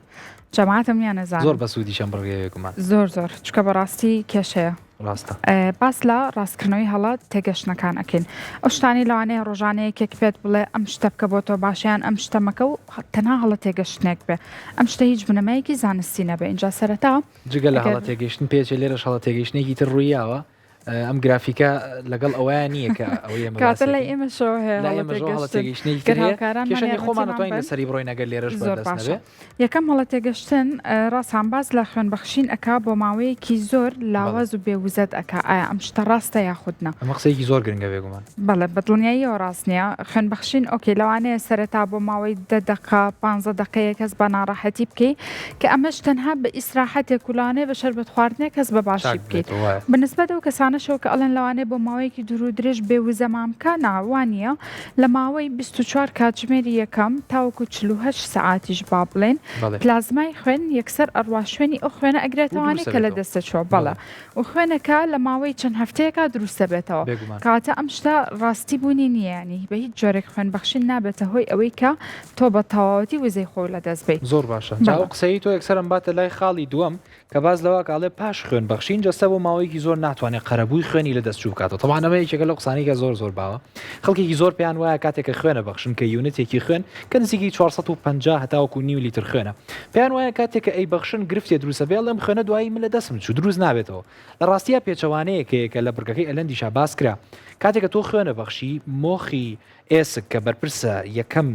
جەماعەتم یان نەزانم زۆر بەسوودیشە ئەم بڕگەیە بێگومان زۆر زۆر چونکە بەڕاستی کێشەیە ڕاستە باس لە ڕاستکردنەوەی هەڵە تێگەشتنەکان ئەکەین ئەو شتانی لەوانەیە ڕۆژانە یەکێک پێت بڵێ ئەم شتە بکە بۆ تۆ باشیان ئەم شتە مەکە و تەنها هەڵە تێگەشتنێک بێ ئەم شتە هیچ بنەمایەکی زانستی نەبێ ئینجا سەرەتا جگە لە هەڵە تێگەیشتن پێچێ لێرەش هەڵە تێگەیشتنێکی تر ڕوویاوە. ئەم گرافیکە لەگەڵ ئەوەیە نییە کە ئەوەی ئێمە کاتە باسی لای ئەکەین. ئێمەشەوە هەیە لای هەڵە ئێمەشەوە هەڵە تێگەشتن تێگەیشتنێکی گەر تر هەیە هاوکارانمان کێشەنی خۆمان یارمەتیمان ئەتوانین بەن لەسەری بڕۆین ئەگەر لێرەش زۆر بەردەست باشە نەبێ. یەکەم هەڵە تێگەشتن ڕاستان باس لە خوێن بەخشین ئەکا بۆ ماوەیەکی زۆر بەڵێ. لاواز و بێ وزەت ئەکا ئایا ئەم شتە ڕاستە یاخود نا؟ ئەمە قسەیەکی زۆر گرنگە بێگومان. بەڵێ بە دڵنیاییەوە ڕاست نییە خوێن بەخشین okay لەوانەیە سەرەتا بۆ ماوەی دە دەقە پانزە دەقەیەک هەست بە ناڕەحەتی بکەی کە ئەمەش تەنها بە ئیسراحەتێک و لەوانەیە بە شەربەت خواردنێک هەست بە باشی چاک بکەیت ببێتەوە وایە. بە نسبەت ئەو کەسانەشەوە کە ئەڵێن لەوانەیە بۆ ماوەیەکی دوور و درێژ بێ وزەمان بکا نا وا نییە لە ماوەی 24 کاتژمێری یەکەم تاوەکو 48 سەعاتیش با بڵێین بەڵێ. پلازمای خوێن یەکسەر ئەڕوا شوێنی ئەو خوێنە و ئەگرێتەوانێ دروست کە لە ئەبێتەوە. دەستە چووە بەڵێ بەڵێ. و خوێنەکە لە ماوەی چەند هەفتەیەکا دروستەبێتەوە. بێگومان. کەواتە ئەم شتە ڕاستی بوونی نییە یانی بە هیچ جۆرێک خوێن بەخشین نابێتە هۆی ئەوەی کە تۆ بە تەواوەتی وزەی خۆو لەدەست بەی. زۆر باشە جا ئەو بەڵێ. قسەیەی تۆ یەکسەر ئەمباتە لای خاڵی دووەم کە باس لەوە ئەکا ئەڵێ پاش خوێن بەخشین جەستە بۆ ماوەیەکی زۆر ناتوانێ قەرەبووی خوێنی لەدەست چوو بکاتەوە تەبعەن ئەمە یەکێکە لەو قسانەی کە زۆر زۆر باوە خەڵکێکی زۆر پێیان وایە کاتێک کە خوێنە بەخشن کە unit ێکی خوێن کە نزیکەی 450 هەتاوەکو نیو لیتر خوێنە پێیان وایە کاتێک کە ئەیبەخشن گرفتێ دروستە بێ ئەڵێم خوێنە دوایی من لە دەستم چوو دروست نابێتەوە لە ڕاستیا پێچەوانەیەک هەیە کە لە بڕگەکەی ئەلەندیشا باس کرا کاتێک کە تۆ خوێنە بەخشی مۆخی ئێسک کە بەرپرسە یەکەم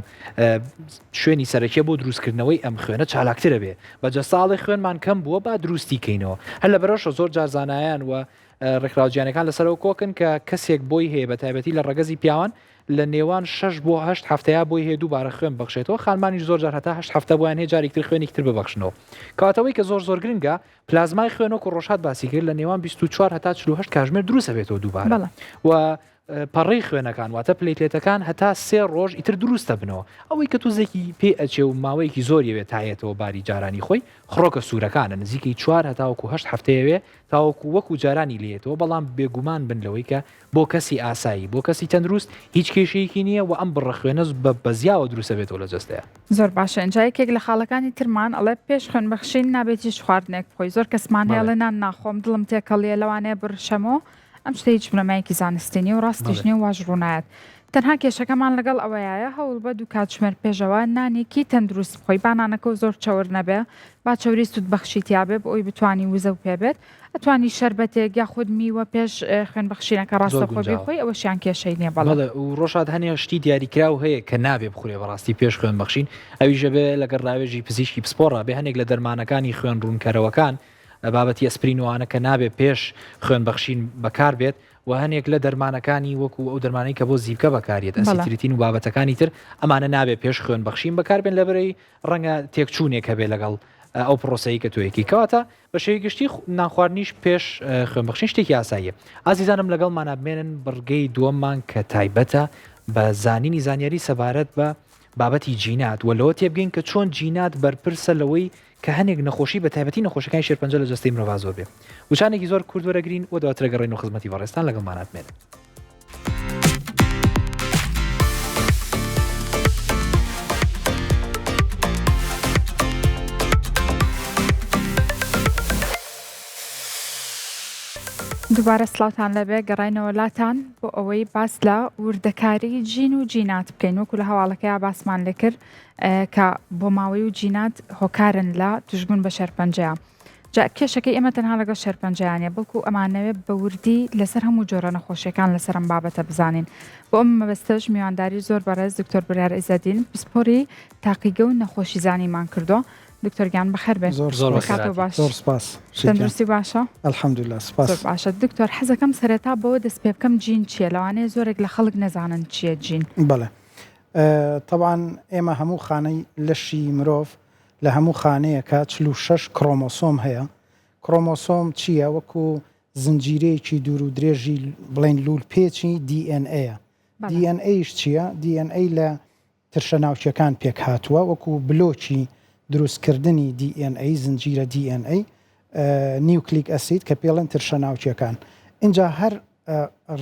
شوێنی سەرەکیە بۆ دروستکردنەوەی ئەم خوێنە چالاکترە بێ بە جەستە ئاڵێ خوێنمان کەم بووە با دروستی کەینەوە هەر لەبەرەشە زۆر جار زانایان و ڕێکخراوە جیهانیەکان لەسەرەوە کۆکن کە کەسێک بۆی هەیە بە تایبەتی لە ڕەگەزی پیاوان لە نێوان 6 بۆ هەشت هەفتەیە بۆی هەیە دووبارە خوێن بەخشێتەوە خانمانیش زۆر جار هەتا هەشت هەفتە بۆیان هەیە جارێکی تر خوێنێکی تر ببەخشنەوە کەواتەوەی کە زۆر زۆر گرنگە پلازمای خوێن وەکو ڕۆژهات باسی کرد لە نێوان 24 هەتا 48 کاژمێر دروست ئەبێتەوە دووبارە بەڵێ. و پەڕەی خوێنەکان واتە platelet ەکان هەتا سێ ڕۆژ ئیتر دروست ئەبنەوە ئەوەی کە توزێکی پێ ئەچێ و ماوەیەکی زۆر یەوێ تایەتەوە باری جارانی خۆی خڕۆکە سوورەکانە نزیکەی چوار هەتاوەکو هەشت هەفتەیەوێ تاوەکو وەکو جارانی لێیەتەوە بەڵام بێگومان بن لەوەی کە بۆ کەسی ئاسایی بۆ کەسی تەندروست هیچ کێشەیەکی نییە و ئەم بڕە خوێنە بە بەزیاوە دروست ئەبێتەوە لە جەستەیا. زۆر باشە ئینجا یەکێک لە خاڵەکانی ترمان ئەڵێ پێش خوێن بەخشین نابێت هیچ خواردنێک بخۆی زۆر کەسمان هەیە بەڵێ. ئەڵێ نان ناخۆم دڵم تێکەڵیە لەوانەیە بڕشەمەوە ئەم شتە هیچ بنەمایەکی زانستی نیە و ڕاستیش نیە و واش ڕوونایەت. تەنها کێشەکەمان لەگەڵ ئەوەیایە هەوڵبە دوو کاتژمێر پێشەوە نانێکی تەندروست بخۆی با نانەکەو زۆر چەور نەبێ با چەوری سوودبەخشی تیابێ بۆ ئەوی بتوانی وزەو پێ بێت ئەتوانی شەربەتێک یاخود میوە پێش خوێن بەخشینەکە زۆر ڕاستەوخۆ گونجاوە. بیخۆی ئەوەشیان کێشەی نیە بەڵێ. بەڵێ و ڕۆژهات هەنێ شتی دیاریکراو هەیە کە نابێ بخورێ بەڕاستی پێش خوێن بەخشین ئەویش ئەبێ لەگەڵ ڕاوێژی پزیشکی پسپۆڕا بێ هەنێک لە دەرمانەکانی خوێن ڕوونکەرەوەکان بابەتی ئەسپرین و ئەوانە کە نابێت پێش خوێن بەخشین بەکار بێت و هەنێک لە دەرمانەکانی وەکو ئەو دەرمانەی کە بۆ زیپکە بەکاریێت acitretin و بابەتەکانی تر ئەمانە نابێت پێش خوێن بەخشین بەکاربێن لەبەرەی ڕەنگە تێکچوونێک هەبێت لەگەڵ ئەو پرۆسەی کە تۆیەکی کەواتە بە شێوی گشتی نانخواردنیش پێش خوێن بەخشین شتێکی ئاساییە ئازیزانم لەگەڵمانە بمێنن بڕگەی دووەممان کە تایبەتە بە زانینی زانیاری سەبارەت بە بابەتی جینات و لەوە تێبگەین کە چۆن جینات بەرپرسە لەوەی کە هەنێک نەخۆشی بە تایبەتی نەخۆشەکانی شێرپەنجە لە جەستەی مرۆڤا زۆر بێ. وچانێکی زۆر کورت وەرەگرین و دواتر ئەگەڕێینەوە خزمەتی بەڕێزتان لەگەڵمانا بمێنن. دووبارە سڵاوتان لێبێ گەڕاینەوە لاتان بۆ ئەوەی باس لە وردەکاری جین و جینات بکەین وەکو لە هەواڵەکەیا باسمان لێکرد کە بۆماوەی و جینات هۆکارن لە توشبوون بە شێرپەنجەیە. جا کێشەکەی ئێمە تەنها لەگەڵ شێرپەنجەیا نیە بەڵکو ئەمانەوێ بە وردی لەسەر هەموو جۆرە نەخۆشیەکان لەسەر ئەم بابەتە بزانین. بۆ ئەم مەبەستەش میوانداری زۆر بەڕێز دکتۆر بڕیار عیزەدین پسپۆری تاقیگە و نەخۆشیزانیمان کردووە. دکتۆر گیان بەخێر بێن. زۆر زۆر سپاس. بەخێر کاتەوە باش. زۆر سپاس. شیرکیان. تەندروستی باشە؟ الحمدللە سپاس. زۆر باشە دکتۆر حەزەکەم سەرەتا بەوە دەست پێ بکەم جین چیە؟ لەوانەیە زۆرێک لە خەڵک نەزانن چیە جین. بەڵێ. تەبعەن ئێمە هەموو خانەی لەشی مرۆڤ لە هەموو خانەیەکا 46 کرۆمۆسۆم هەیە کرۆمۆسۆم چییە وەکو زنجیرەیەکی دوور و درێژی بڵێن لوول پێچی DNA DNA چییە DNA لە ترشە ناوکیەکان پێک هاتووە وەکو بلۆکی دروستکردنی DNA زنجیرە DNA nucleic acid کە پێڵێن ترشە ناوکیەکان اینجا هەر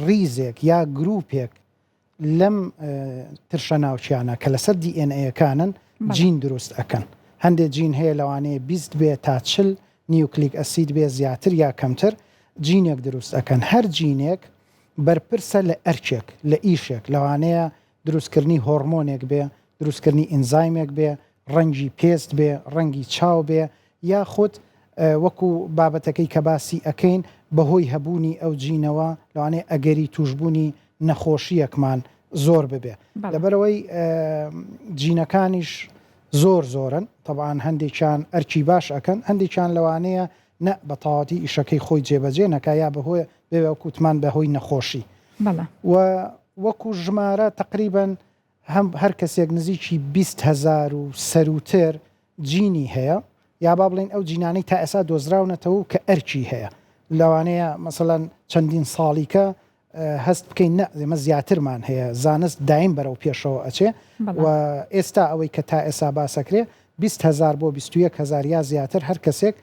ڕیزێک یا گروپێک لەم ترشە ناوکیانە کە لەسەر DNA ەکانن جین دروست ئەکەن. هەندێک جین هەیە لەوانەیە 20 بێ تا 40 nucleic acid بێ زیاتر یا کەمتر جینێک دروست ئەکەن. هەر جینێک بەرپرسە لە ئەرکێک، لە ئیشێک، لەوانەیە دروستکردنی هۆڕمۆنێک بێ، دروستکردنی ئینزایمێک بێ، ڕەنگی پێست بێ، ڕەنگی چاو بێ، یاخود وەکو بابەتەکەی کە باسی ئەکەین بەهۆی هەبوونی ئەو جینەوە لەوانەیە ئەگەری تووشبوونی نەخۆشییەکمان زۆر ببێ. لەبەرئەوەی جینەکانیش زۆر زۆرن، تەبعەن هەندێکیان ئەرکی باش ئەکەن، هەندێکیان لەوانەیە نە بە تەواوەتی ئیشەکەی خۆی جێبەجێ نەکا یا بەهۆی بێ وەکو وتمان بەهۆی نەخۆشی. و وەکو ژمارە تەقریبەن هەم هەر کەسێک نزیکی 20 هەزار و سەرووتر جینی هەیە یا با بڵێین ئەو جینانەی تا ئێستا دۆزراونەتەوە و کە ئەرکی هەیە لەوانەیە مەسەلەن چەندین ساڵیکە هەست بکەین نە ئێمە زیاترمان هەیە زانست دایم بەرەو پێشەوە ئەچێ و ئێستا ئەوەی کە تا ئێسا باسەکرێ 20 هزار بۆ 21 هزار یا زیاتر هەر کەسێک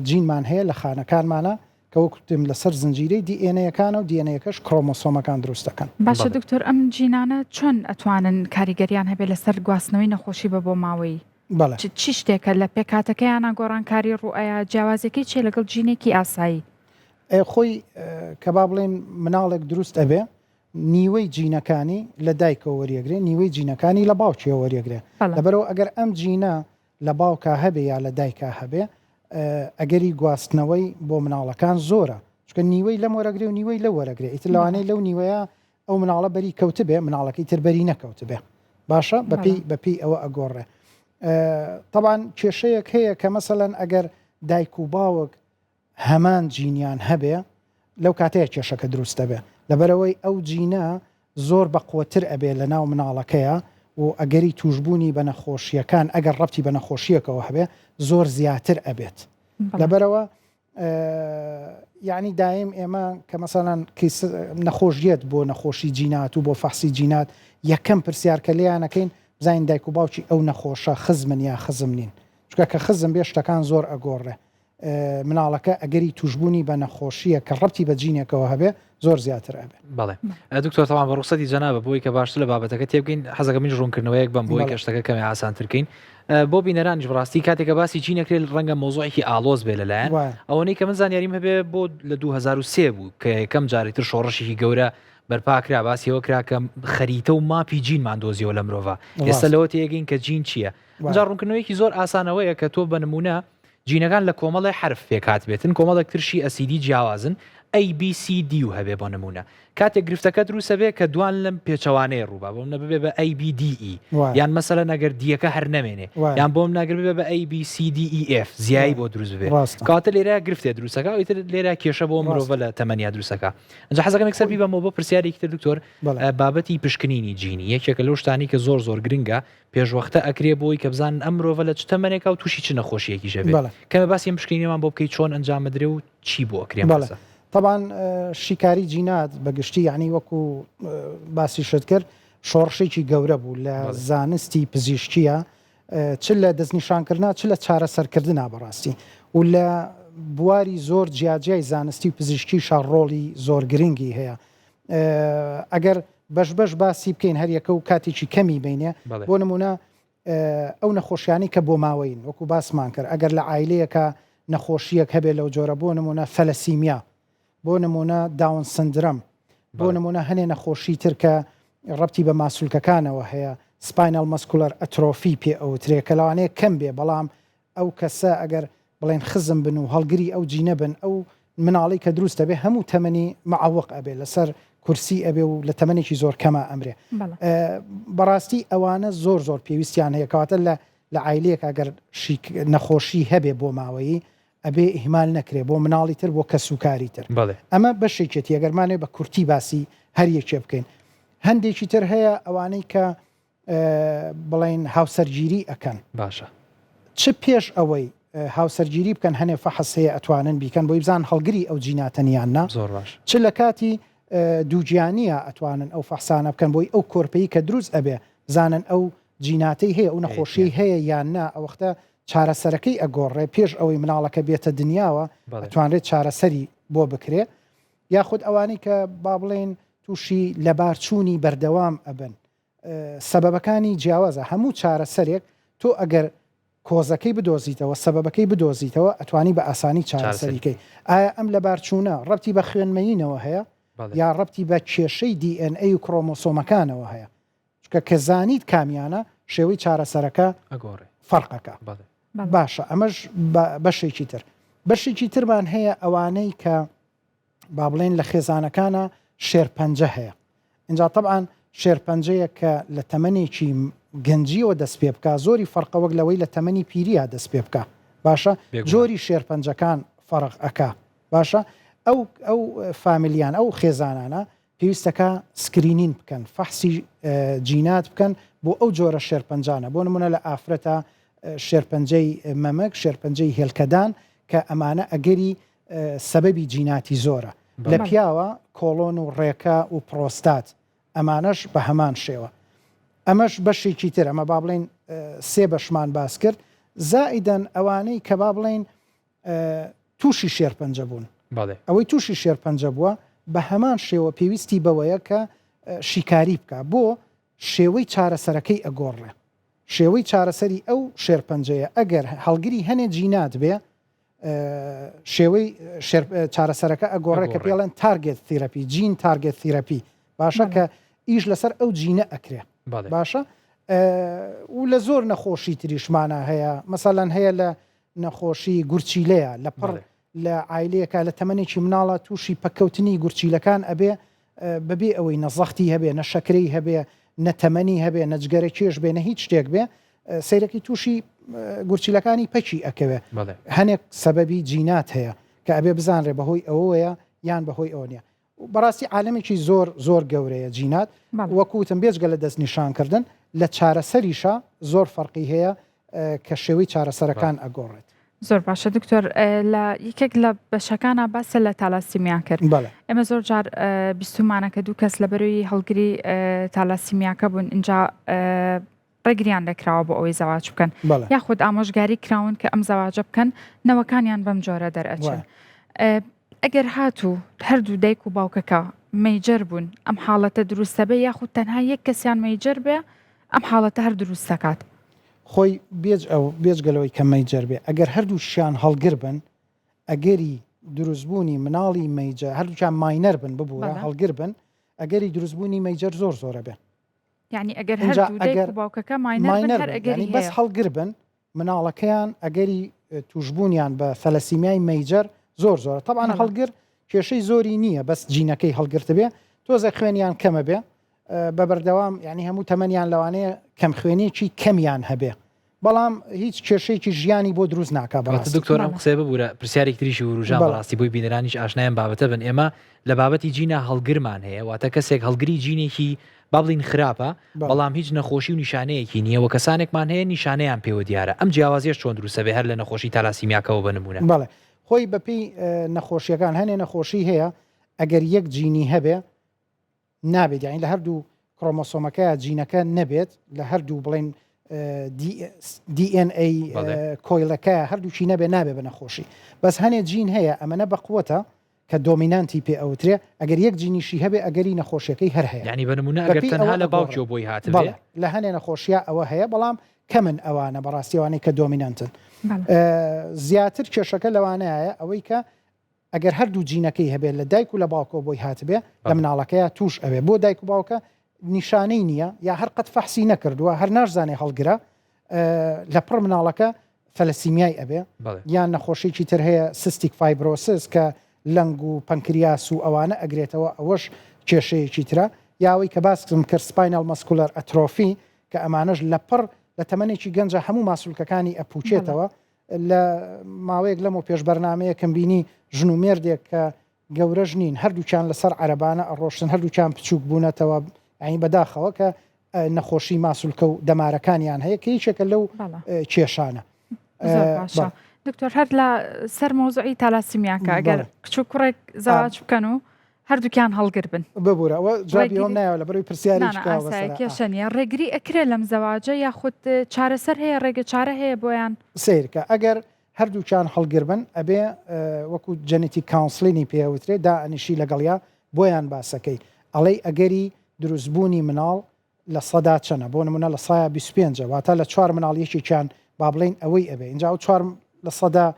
جینمان هەیە لە خانەکانمانە کە وەک وتم لەسەر زنجیرەی دی ئێن ئەیەکانە و دی ئێن ئەیەکەش کرۆمۆسۆمەکان دروست دەکەن. باشە دکتۆر ئەم جینانە چۆن ئەتوانن کاریگەریان هەبێت لەسەر گواستنەوەی نەخۆشی بە بۆماوەیی؟ بەڵێ. چ شتێکە لە پێکهاتەکەیانا گۆڕانکاری ڕووئەیا جیاوازیەکەی چیە لەگەڵ جینێکی ئاسایی؟ ئێ خۆی کە با بڵێین مناڵێک دروست ئەبێ نیوەی جینەکانی لە دایکەوە وەریەگرێ نیوەی جینەکانی لە باوکیەوە وەریەگرێ لەبەرئەوە ئەگەر ئەم جینە لە باوکا هەبێ یا لە دایکا هەبێ ئەگەری گواستنەوەی بۆ مناڵەکان زۆرە چونکە نیوەی لەم وەرەگرێ و نیوەی لەو وەرەگرێ ئیتر لەوانەیە لەو نیوەیە ئەو مناڵە بەری کەوتبێ مناڵەکەی تر بەری نەکەوتبێ باشە بەپی بەپی ئەوە ئەگۆڕێ طبعا کێشەیەک هەیە کە مەسەلەن ئەگەر دایک و باوک هەمان جینیان هەبێ لەو کاتەیە کێشەکە دروست دەبێ لەبەرئەوەی ئەو جینە زۆر بەقوەتر ئەبێ لەناو مناڵەکەیا و ئەگەری توشبوونی بە نەخۆشیەکان ئەگەر ڕەبتی بە نەخۆشیەکەوە هەبێ زۆر زیاتر ئەبێت لەبەرئەوە یعنی دایم ئێمە کە مەسەلەن نەخۆشیەت بۆ نەخۆشی جینات و بۆ فەحسی جینات یەکەم پرسیار کە لێیانەکەین بزانین دایک و باوکی ئەو نەخۆشە خزمن یا خزم نین چونکە کە خزم بێ شتەکان زۆر ئەگۆڕێ مناڵەکە ئەگەری توشبوونی بە نەخۆشییەک کە ڕەبتی بە جینێکەوە هەبێ زۆر زیاتر ئەبێ. بەڵێ دکتۆر تەوان بە ڕوخسەتی جەنابە بۆی کە باشتر لە بابەتەکە تێبگەین حەزەکەم منیش ڕوونکردنەوەیەک بەم بۆی کە شتەکە کەمێ ئاسانتر کەین بۆ بینەرانیش بەڕاستی کاتێک کە باسی جین ئەکرێت ڕەنگە مەوزوعێکی ئاڵۆز بێ لەلایەن ئەوەنەی کە من زانیاریم هەبێ بۆ لە 2003 بوو کە یەکەم جاری تر شۆڕشێکی گەورە بەرپا کرا باسی ئەوە کرا کە خەریتە و ماپی جینمان دۆزیەوە لە مرۆڤ ئێستا لەوە تێگەین کە جین چییە جا ڕوونکردنەوەیەکی زۆر ئاسانەوەیە کە تۆ بە نمونە جینەکان لە کۆمەڵێ حەرف پێکهاتبێتن، کۆمەڵێک ترشی ئەسیدی جیاوازن، A، B، C، D و هەبێ بۆ نموونە کاتێک گرفتەکە دروست ئەبێ کە دوان لەم پێچەوانەیە ڕووبا بۆ منە ببێ بە A، B، D، E یان مەسەلەن ئەگەر دیەکە هەر نەمێنێ یان بۆ منە ئەگەر ببێ بە A، B، C، D، E، F زیایی بۆ دروست ببێ کەواتە لێرە گرفتێ دروستەکە ئیتر لێرە کێشە بۆ مرۆڤە لە تەمەنیا دروستەکە ئەنجا حەزەکەم یەکسەر بیبەمەوە بۆ پرسیارێکی تر دکتۆر بابەتی پشکنینی جینی یەکێکە لەو شتانی کە زۆر زۆر گرنگە پێشوەختە ئەکرێ بۆی کە بزانن ئەم مرۆڤە لە چ تەمەنێکا و تووشی چ نەخۆشییەکیش ئەبێ. بەڵێ. کەمێ باسی ئەم پشکنینەمان بۆ بکەی چۆن ئەنجام ئەدرێ و چی بۆ ئەکرێ ئەم بەڵێ. پرسە؟ تەبعەن شیکاری جینات بە گشتی یانی وەکو باسیشت کرد شۆڕشێکی گەورە بوو لە بەڵێ. زانستی پزیشکییە چ لە دەستنیشانکردنا چ لە چارەسەرکردنا بەڕاستی و لە بواری زۆر جیاجیای زانستی و پزیشکیشا ڕۆڵی زۆر گرنگی هەیە. ئەگەر بەش بەش باسی بکەین هەریەکە و کاتێکی کەمی بینێ بۆ نمونە ئەو نەخۆشیانی کە بۆ ماوەین وەکو باسمان کرد ئەگەر لە عیلەیەکە نەخۆشیەک هەبێت لەو جۆرە بۆ نمونە ثەلەسیمیا بۆ نمونە داون سندرم بۆ نمونە هەنێ نەخۆشی تر کە ڕەبتی بە ماسولکەکانەوە هەیە spinal muscular atrophy پێ ئەوترێ کە لەوانەیە کەم بێ بەڵام ئەو کەسە ئەگەر بڵێن خزم بن و هەڵگری ئەو جینە بن ئەو مناڵەی کە دروست ئەبێ هەموو تەمەنی معوق ئەبێ لەسەر کورسی ئەبێ و لە تەمەنێکی زۆر کەما ئەمرێ بەڕاستی ئەوانە زۆر زۆر پێویستیان هەیە کەواتە لە لە عایلەیەک ئەگەر شیک نەخۆشی هەبێ بۆ ماوەیی ئەبێ ئیهمال نەکرێ بۆ مناڵی تر بۆ کەسوکاری تر ئەمە بەشێکێتی ئەگەرمانێ بە کورتی باسی هەر یەکێ بکەین هەندێکی تر هەیە ئەوانەی کە بڵێین هاوسەرگیری ئەکەن باشە چ پێش ئەوەی هاوسەرگیری بکەن هەنێ فەحس هەیە ئەتوانن بیکەن بۆی بزان هەڵگری ئەو جیناتەن یان نا زۆر باش چ لە کاتی دووگیانیە ئەتوانن ئەو فەحسانە بکەن بۆی ئەو کۆرپەی کە دروست ئەبێ بزانن ئەو جیناتەی هەیە ئەو نەخۆشیەی هەیە یان نا ئەوەختە چارەسەرەکەی ئەگۆڕێ پێش ئەوەی مناڵەکە بێتە دنیاوە ئەتوانرێت چارەسەری بۆ بکرێ یاخود ئەوانەی کە با بڵێین تووشی لەبارچوونی بەردەوام ئەبن سەبەبەکانی جیاوازە هەموو چارەسەرێک تۆ ئەگەر کۆزەکەی بدۆزیتەوە سەبەبەکەی بدۆزیتەوە ئەتوانی بە ئاسانی چارەسەریکەی ئایا ئەم لەبارچوونە ڕەبتی بە خوێنمەیینەوە هەیە یا ڕەبتی بە کێشەی DNA و کرۆمۆسۆمەکانەوە هەیە چونکە کە زانیت کامیانە شێوەی چارەسەرەکە فەرقەکە باشە ئەمەش بەشێکی تر بەشێکی ترمان هەیە ئەوانەی کە. با بڵێن لە خێزانەکانە شێرپەنجە هەیە ئینجا تەبعەن شێرپەنجەیەک کە لە تەمەنێکی گەنجیەوە دەست پێ بکا زۆری فەرقە وەک لەوەی لە تەمەنی پیریا دەست پێ بکا باشە جۆری شێرپەنجەکان فەرق ئەکا باشە ئەو ئەو فامیلیان ئەو خێزانانە پێویستەکە screening بکەن فەحسی جینات بکەن بۆ ئەو جۆرە شێرپەنجانە بۆ نمونە لە ئافرەتە شێرپەنجەی مەمک شێرپەنجەی هێلکەدان کە ئەمانە ئەگەری سەبەبی جیناتی زۆرە لە پیاوە کۆڵۆن و ڕێکە و پرۆستات ئەمانەش بە هەمان شێوە ئەمەش بەشێکی تر ئەمە با بڵین سێ بەشمان باس کرد زائیدەن ئەوانەی کە با بڵین تووشی شێرپەنجە بوون ئەوەی تووشی شێرپەنجە بووە بە هەمان شێوە پێویستی بەوەیە کە شیکاری بکە بۆ شێوەی چارەسەرەکەی ئەگۆڕێ شێوەی چارەسەری ئەو شێرپەنجەیە ئەگەر هەڵگری هەنێ جینات بێ شێوەی چارەسەرەکە ئەگۆڕێ کە پێڵێن target therapy gene target therapy باشە کە ئیش لەسەر ئەو جینە ئەکرێ باشە و لە زۆر نەخۆشی تریشمانە هەیە مەسەلەن هەیە لە نەخۆشی گورچیلەیە لە پڕ لە عایلەیەکە لە تەمەنێکی مناڵە تووشی پەککەوتنی گورچیلەکان ئەبێ بەبێ ئەوەی نە زەختی هەبێ نە شەکرەی هەبێ نە تەمەنی هەبێ نە جگەرە کێش بێ نە هیچ شتێک بێ سەیرەکی تووشی گورچیلەکانی پەکی ئەکەوێ هەنێک سەبەبی جینات هەیە کە ئەبێ بزانرێ بەهۆی ئەوەیە یان بەهۆی ئەوە نیە بەڕاستی عالەمێکی زۆر زۆر گەورەیە جینات وەکو وتم بێجگە لە دەستنیشانکردن لە چارەسەریشا زۆر فەرقی هەیە کە شێوەی چارەسەرەکان ئەگۆڕێت. زۆر باشە دکتۆر لە یەکێک لە بەشەکانە باسە لە تالاسیمیا کرد ئێمە زۆر جار بیستومانە کە دوو کەس لە بەروی هەڵگری تالاسیمیاکە بوون اینجا ڕێگریان لێکراوە بۆ ئەوەی زەواج بکەن یاخود ئامۆژگاری کراون کە ئەم زەواجە بکەن نەوەکانیان بەم جۆرە دەرئەچن ئەگەر هاتوو هەردوو دایک و باوکەکە major بوون ئەم حاڵەتە دروستە بێ یاخود تەنها یەک کەسیان major بێ ئەم حاڵەتە هەر دروست دەکات. خۆی بێج ئەو بێجگە لەوەی کە major بێ ئەگەر هەردووشیان هەڵگر بن ئەگەری دروستبوونی مناڵی major هەردووکیان minor بن ببوورە هەڵگر بن ئەگەری دروستبوونی major زۆر زۆرە بێ. یعنی ئەگەر هەردوو دایک و باوکەکە minor بن هەر ئەگەری بەس هەڵگر بن مناڵەکەیان ئەگەری توشبوونیان بە ثەلەسیمیای major زۆر زۆرە تەبعەن هەڵگر کێشەی زۆری نییە بەس جینەکەی هەڵگرتبێ تۆزە خوێنیان کەمە بێ بە بەردەوام یعنی هەموو تەمەنیان لەوانەیە کەمخوێنیەکی کەمیان هەبێ بەڵام هیچ کێشەیەکی ژیانی بۆ دروست ناکا بەڕاستی. دکتۆر ئەم قسەیە ببورە پرسیارێک تریشی وروژان بەڕاستی بۆی بینەرانیش ئاشنای ئەم بابەتە بن ئێمە لە بابەتی جینا هەڵگرمان هەیە واتە کەسێک هەڵگری جینێکی با بڵین خراپە بەڵام هیچ نەخۆشی و نیشانەیەکی نییە و کەسانێکمان هەیە نیشانەیان پێوە دیارە ئەم جیاوازیەش چۆن دروستە بێ هەر لە نەخۆشی تالاسیمیاکەوە بە نمونە. بەڵێ خۆی بەپێی نەخۆشیەکان هەنێ نەخۆشی هەیە ئەگەر یەک جینی هەبێ نابێت یانی لە هەردوو کرۆمۆسۆمەکەیا جینەکە نەبێت لە هەردوو بڵێن DNA کۆیلەکە هەردووکی نەبێ نابێ بە نەخۆشی بەس هەنێ جین هەیە ئەمەە بە قوتە کە dominant ی پێ ئەوترێ ئەگەر یەک جینیشی هەبێ ئەگەری نەخۆشیەکەی هەر هەیە یعنی بە نمونە ئەگەر تەنها لە باوکیەوە بۆی هاتبێ لە هەنێ نەخۆشیە ئەوە هەیە بەڵام کەمن ئەوانە بەڕاستیوانەی کە dominant ن زیاتر کێشەکە لەوانەیە ئەوەی کە ئەگەر هەردوو جینەکەی هەبێت لە دایک و لە باوکەوە بۆی هاتبێ لە مناڵەکەیا توش ئەبێ بۆ دایک و باوکە نیشانەی نییە یا هەر قەت فەحسی نەکردووە هەر ناشزانێ هەڵگرە لە پڕ مناڵەکە ثەلەسیمیای ئەبێ یان نەخۆشیی تر هەیە cystic fibrosis کە lung و پەنکریاس و ئەوانە ئەگرێتەوە ئەوەش کێشەیەکی ترە یاوەی کە باسم کرد spinal muscular atrophy کە ئەمانەش لە پڕ لە تەمەنێکی گەنجە هەموو ماسولکەکانی ئەپوچێتەوە لە ماوەیەک لەمەو پێش بەرنامەیەکم بینی ژن و مێردێک کە گەورەش نین هەردووکیان لەسەر عەرەبانە ئەڕۆشتن هەردووکیان بچووک بوونەتەوە یانی بەداخەوە کە نەخۆشی ماسولکە و دەمارەکانیان هەیە کە یەکێکە لەو کێشانە. زۆر باشە دکتۆر هەر لە سەر مەوزوعی تالاسیمیاکە ئەگەر کچ و کوڕێک زەواج بکەن و هەردووکیان هەڵگر بن. ببورە ئەوە جوابی ئەوەم نایەوە لەبەرئەوەی پرسیارێکی نا نا کراوە ئاسایە بەسەرا. کێشە نیە ڕێگری ئەکرێ لەم زەواجە یاخود چارەسەر هەیە ڕێگە چارە هەیە بۆیان؟ سەیرکە ئەگەر هەردووکیان هەڵگر بن ئەبێ وەکو genetic counseling ی پێ ئەوترێ دائەنیشی لەگەڵیا بۆیان باسەکەی ئەڵێی ئەگەری دروستبوونی مناڵ لە سەدا چەنە بۆ نمونە لە سایا 25 واتە لە چوار مناڵ یەکێکیان با بڵێین ئەوەی ئەبێ ئینجا ئەو چوار لە سەدا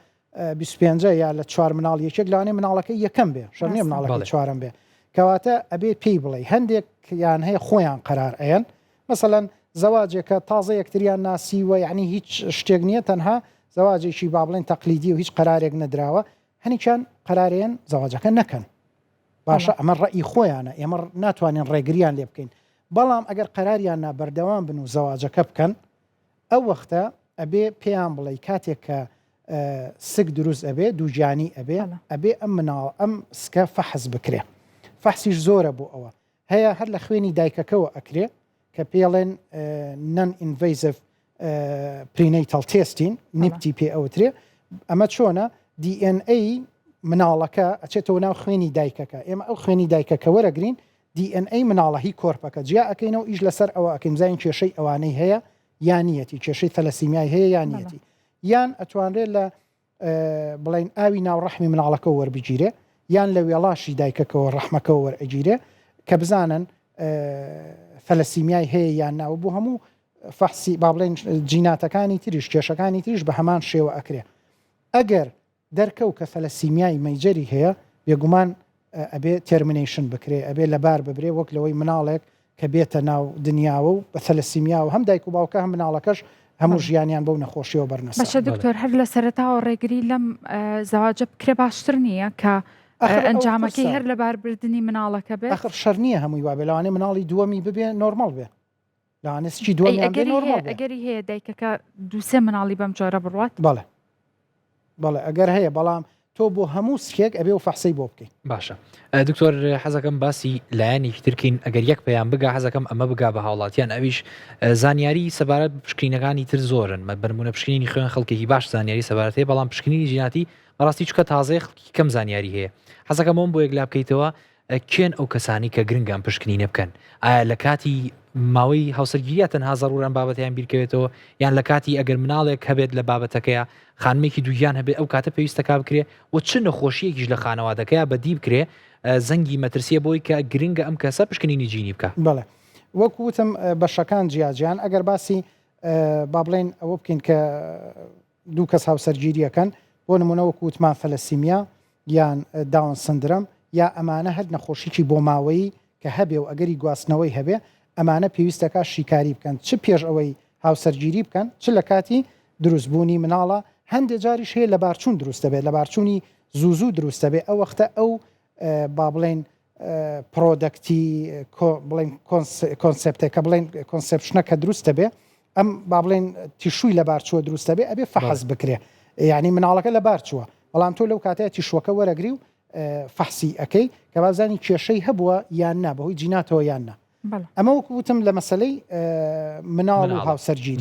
25 یا لە چوار مناڵ یەکێک لەوانەیە مناڵەکەی یەکەم بێ شەر نییە مناڵەکەی چوارەم بێ کەواتە ئەبێ پێی بڵێ هەندێک یان هەیە خۆیان قەرار ئەیەن مەسەلەن زەواجێکە تازە یەکتریان ناسیوە یعنی هیچ شتێک نییە تەنها زەواجێکی با بڵێن تەقلیدی و هیچ قەرارێک نەدراوە هەنێکیان قەرارێن زەواجەکە نەکەن. باشە ئەمە ڕەئی خۆیانە ئێمە ناتوانین ڕێگریان لێ بکەین بەڵام ئەگەر قەراریان نا بەردەوام بن و زەواجەکە بکەن ئەو وەختە ئەبێ پێیان بڵێ کاتێک کە سک دروست ئەبێ دووگیانی ئەبێ ئەبێ ئەم مناڵ ئەم سکە فەحس بکرێ فەحسیش زۆرە بۆ ئەوە هەیە هەر لە خوێنی دایکەکەوە ئەکرێ کە پێڵێن non invasive prenatal testing NIPT پێ ئەوترێ ئەمە چۆنە DNA مناڵەکە ئەچێتەوە ناو خوێنی دایکەکە ئێمە ئەو خوێنی دایکەکە وەرەگرین DNA مناڵە هی کۆرپەکە جیا ئەکەینەوە ئیش لەسەر ئەوە ئەکەین بزانین کێشەی ئەوانەی هەیە یان نیەتی کێشەی تەلەسیمیای هەیە یان نیەتی یان ئەتوانرێت لە بڵێن ئاوی ناو ڕەحمی مناڵەکە وەربگیرێ یان لە وێڵاشی دایکەکەوە ڕەحمەکەەوە وەرئەگیرێ کە بزانن فەلەسیمیای هەیە یان ناوە بۆ هەموو فەحسی با بڵێن جیناتەکانی تریش کێشەکانی تریش بە هەمان شێوە ئەکرێ ئەگەر دەرکەوت کە ثەلەسیمیای major ی هەیە بێگومان ئەبێ termination بکرێ ئەبێ لەبار ببرێ وەک لەوەی مناڵێک کە بێتە ناو دنیاوە و بە ثەلەسیمیاوە هەم دایک و باوکە هەم مناڵەکەش هەموو ژیانیان بەو نەخۆشیەوە بەرنە باشە سەر. دکتۆر هەر لە سەرەتاوە ڕێگری لەم زەواجە بکرێ باشتر نییە کە ئەخر ئەوە ئەنجامەکەی قورسە. هەر لەباربردنی مناڵەکە بێت؟ ئەخر شەر نییە هەمووی وابێ لەوانەیە مناڵی دووەمی ببێ نۆرمەڵ بێ. لەوانەیە سکی ئەی دووەمیان بێ ئەگەری هەیە نۆرمەڵ بێ. ئەگەری هەیە دایکەکە دووسێ مناڵی بەم جۆرە بڕوات؟ بەڵێ بەڵێ ئەگەر هەیە بەڵام تۆ بۆ هەموو سکێک ئەبێ و فەحسەی بۆ بکەی. باشە دکتۆر حەزەکەم باسی لایەنێکی تر کەین ئەگەر یەک پەیام بگا حەزەکەم ئەمە بگا بە هاوڵاتیان ئەویش زانیاری سەبارەت بە پشکنینەکانی تر زۆرن مە بەرمونە پشکنینی خوێن خەڵکێکی باش زانیاری سەبارەت هەیە بەڵام پشکنینی جیناتی بەڕاستی چکە تازەیە خەڵکی کەم زانیاری هەیە حەزەکەم ئەوم بۆ یەکلا بکەیتەوە کێن ئەو کەسانەی کە گرنگە ئەم پشکنینە بکەن؟ ئایا لە کاتی ماوەی هاوسەرگیرییا تەنها زەڕوورە ئەم بابەتەیان بیرکەوێتەوە یان لە کاتی ئەگەر مناڵێک هەبێت لە بابەتەکەیا خانمێکی دووگیان هەبێت ئەو کاتە پێویستەکا بکرێ و چ نەخۆشییەکیش لە خانەوادەکەیا بەدی بکرێ زەنگی مەترسییە بۆی کە گرنگە ئەم کەسە پشکنینی جینی بکا؟ بەڵێ وەکو وتم بەشەکان جیاجیان ئەگەر باسی با بڵێین ئەوە بکەین کە دوو کەس هاوسەرگیری ئەکەن بۆ نمونە وەکو وتمان فەلەسیمیا یان داون سندرەم یا ئەمانە هەر نەخۆشیی بۆماوەیی کە هەبێ و ئەگەری گواستنەوەی هەبێ ئەمانە پێویستەکە شیکاری بکەن چ پێش ئەوەی هاوسەرگیری بکەن چ لە کاتی دروستبوونی مناڵە هەندێ جاریش هەیە لەبارچوون دروست دەبێت لەبارچوونی زوو زوو دروست دەبێت ئەو وەختە ئەو با بڵێین product ی بڵێن concept ێکە بڵێن conception ە کە دروست دەبێ ئەم با بڵێن tissue ی لەبار چووە دروست دەبێ ئەبێ فەحس بکرێ یعنی مناڵەکە لەبار چووە بەڵام تۆ لەو کاتەیە tissue ەکە وەرەگری و فەحسی ئەەکەی کە بازانی کێشەی هەبووە یان نا بەهۆی جیناتەوە یان نا ئەمە وەکو وتم لە مەسلەی مناڵ و هاوسەرگیری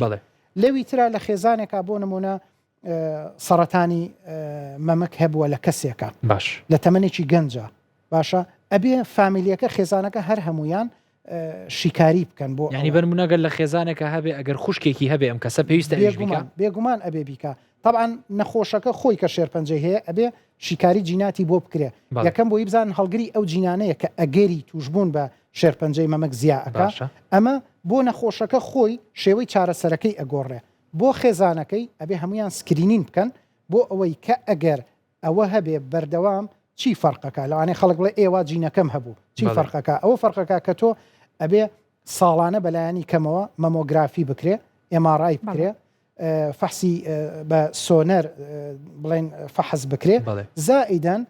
لەوی ترا لە خێزانێکا بۆ نمونە سەڕەتانی مەمک هەبووە لە کەسێکە باش لە تەمەنێکی گەنجە باشە ئەبێ فامیلیەکە خێزانەکە هەر هەمویان شیکاری بکەن بۆ ینی بەرمونەگەر لە خێزانێکە هەبێ ئەگەر خوشکێکی هەبێ ئەم کەسە پێویستە بێگومان بێگومان ئەبێ بیکە طبعا نەخۆشەکە خۆی کە شێرپەنجەی هەیە ئەبێ شیکاری جیناتی بۆ بکرێ یەکەم بۆی بزان هەڵگری ئەو جینانەیە کە ئەگەری توشببوون بە شێرپەنجەی مەمک زیا ئەکا ئەمە بۆ نەخۆشەکە خۆی شێوەی چارەسەرەکەی ئەگۆڕێ بۆ خێزانەکەی ئەبێ هەموویان screening بکەن بۆ ئەوەی کە ئەگەر ئەوە هەبێ بەردەوام چی فەرقەکە لەوانەیە خەڵک بڵێ ئێوە جینەکەم هەبوو چی فەرقەکە ئەوە فەرقەکە کە تۆ ئەبێ ساڵانە بەلایەنی کەمەوە mammography بکرێ MRI بکرێ فەحسی بە سۆنەر بڵێن فەحس بکرێ زائیدەن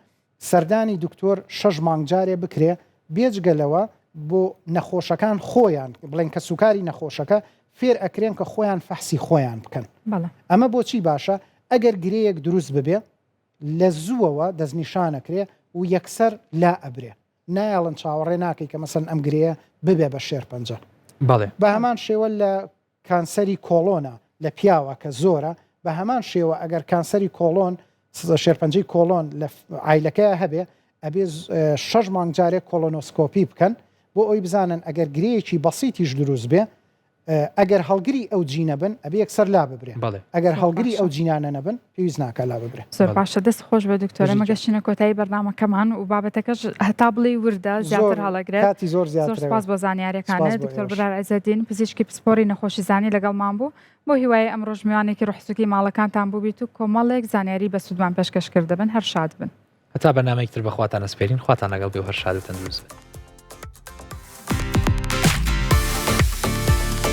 سەردانی دکتۆر شەش مانگ جارێ بکرێ، بێجگە لەوە بۆ نەخۆشەکان خۆیان بڵێن کەسوکاری نەخۆشەکە فێر ئەکرێن کە خۆیان فەحسی خۆیان بکەن. ئەمە بۆچی باشە؟ ئەگەر گرێیەک دروست ببێ لە زووەوە دەستنیشان ئەکرێ و یەکسەر لا ئەبرێ، نایەڵن چاوەڕێ ناکەی کە مەسەلەن ئەم گرێیە ببێ بە شێرپەنجە. بە هەمان شێوە لە کانسەری کۆڵۆنە لە پیاوە کە زۆرە، بە هەمان شێوە ئەگەر کانسەری کۆڵۆن، شێرپەنجەی کۆڵۆن لە عایلەکەیا هەبێ، ئەبێ شەش مانگ جارێک colonoscopy بکەن بۆ ئەوەی بزانن ئەگەر گرێیەکی بەسیتیش دروست بێ، ئەگەر هەڵگری ئەو جینە بن ئەبێ یەکسەر لاببرێ، ئەگەر هەڵگری ئەو جینانە نەبن پێویست ناکا لاببرێ. زۆر باشە دەست خۆش بێ دکتۆر ئێمە گەشتینە کۆتایی بەرنامەکەمان و بابەتەکەش هەتا بڵێی وردە زیاتر هەڵەگرێت کاتی زۆر زیاتر زۆر سپاس بۆ زانیاریەکانت دکتۆر برار عزەدین پزیشکی پسپۆری نەخۆشیزانی لەگەڵمان بوو بۆ هیوای ئەمڕۆش میوانێکی ڕۆحسوکی ماڵەکانتان بووبیت و کۆمەڵێک زانیاری بەسوودمان پێشکەش کردبن هەر شاد بن. هەتا بەرنامەیەکی تر بەخواتان ئەسپێرین خواتان لەگەڵ بێ و هەر شاد و تەندروست بن.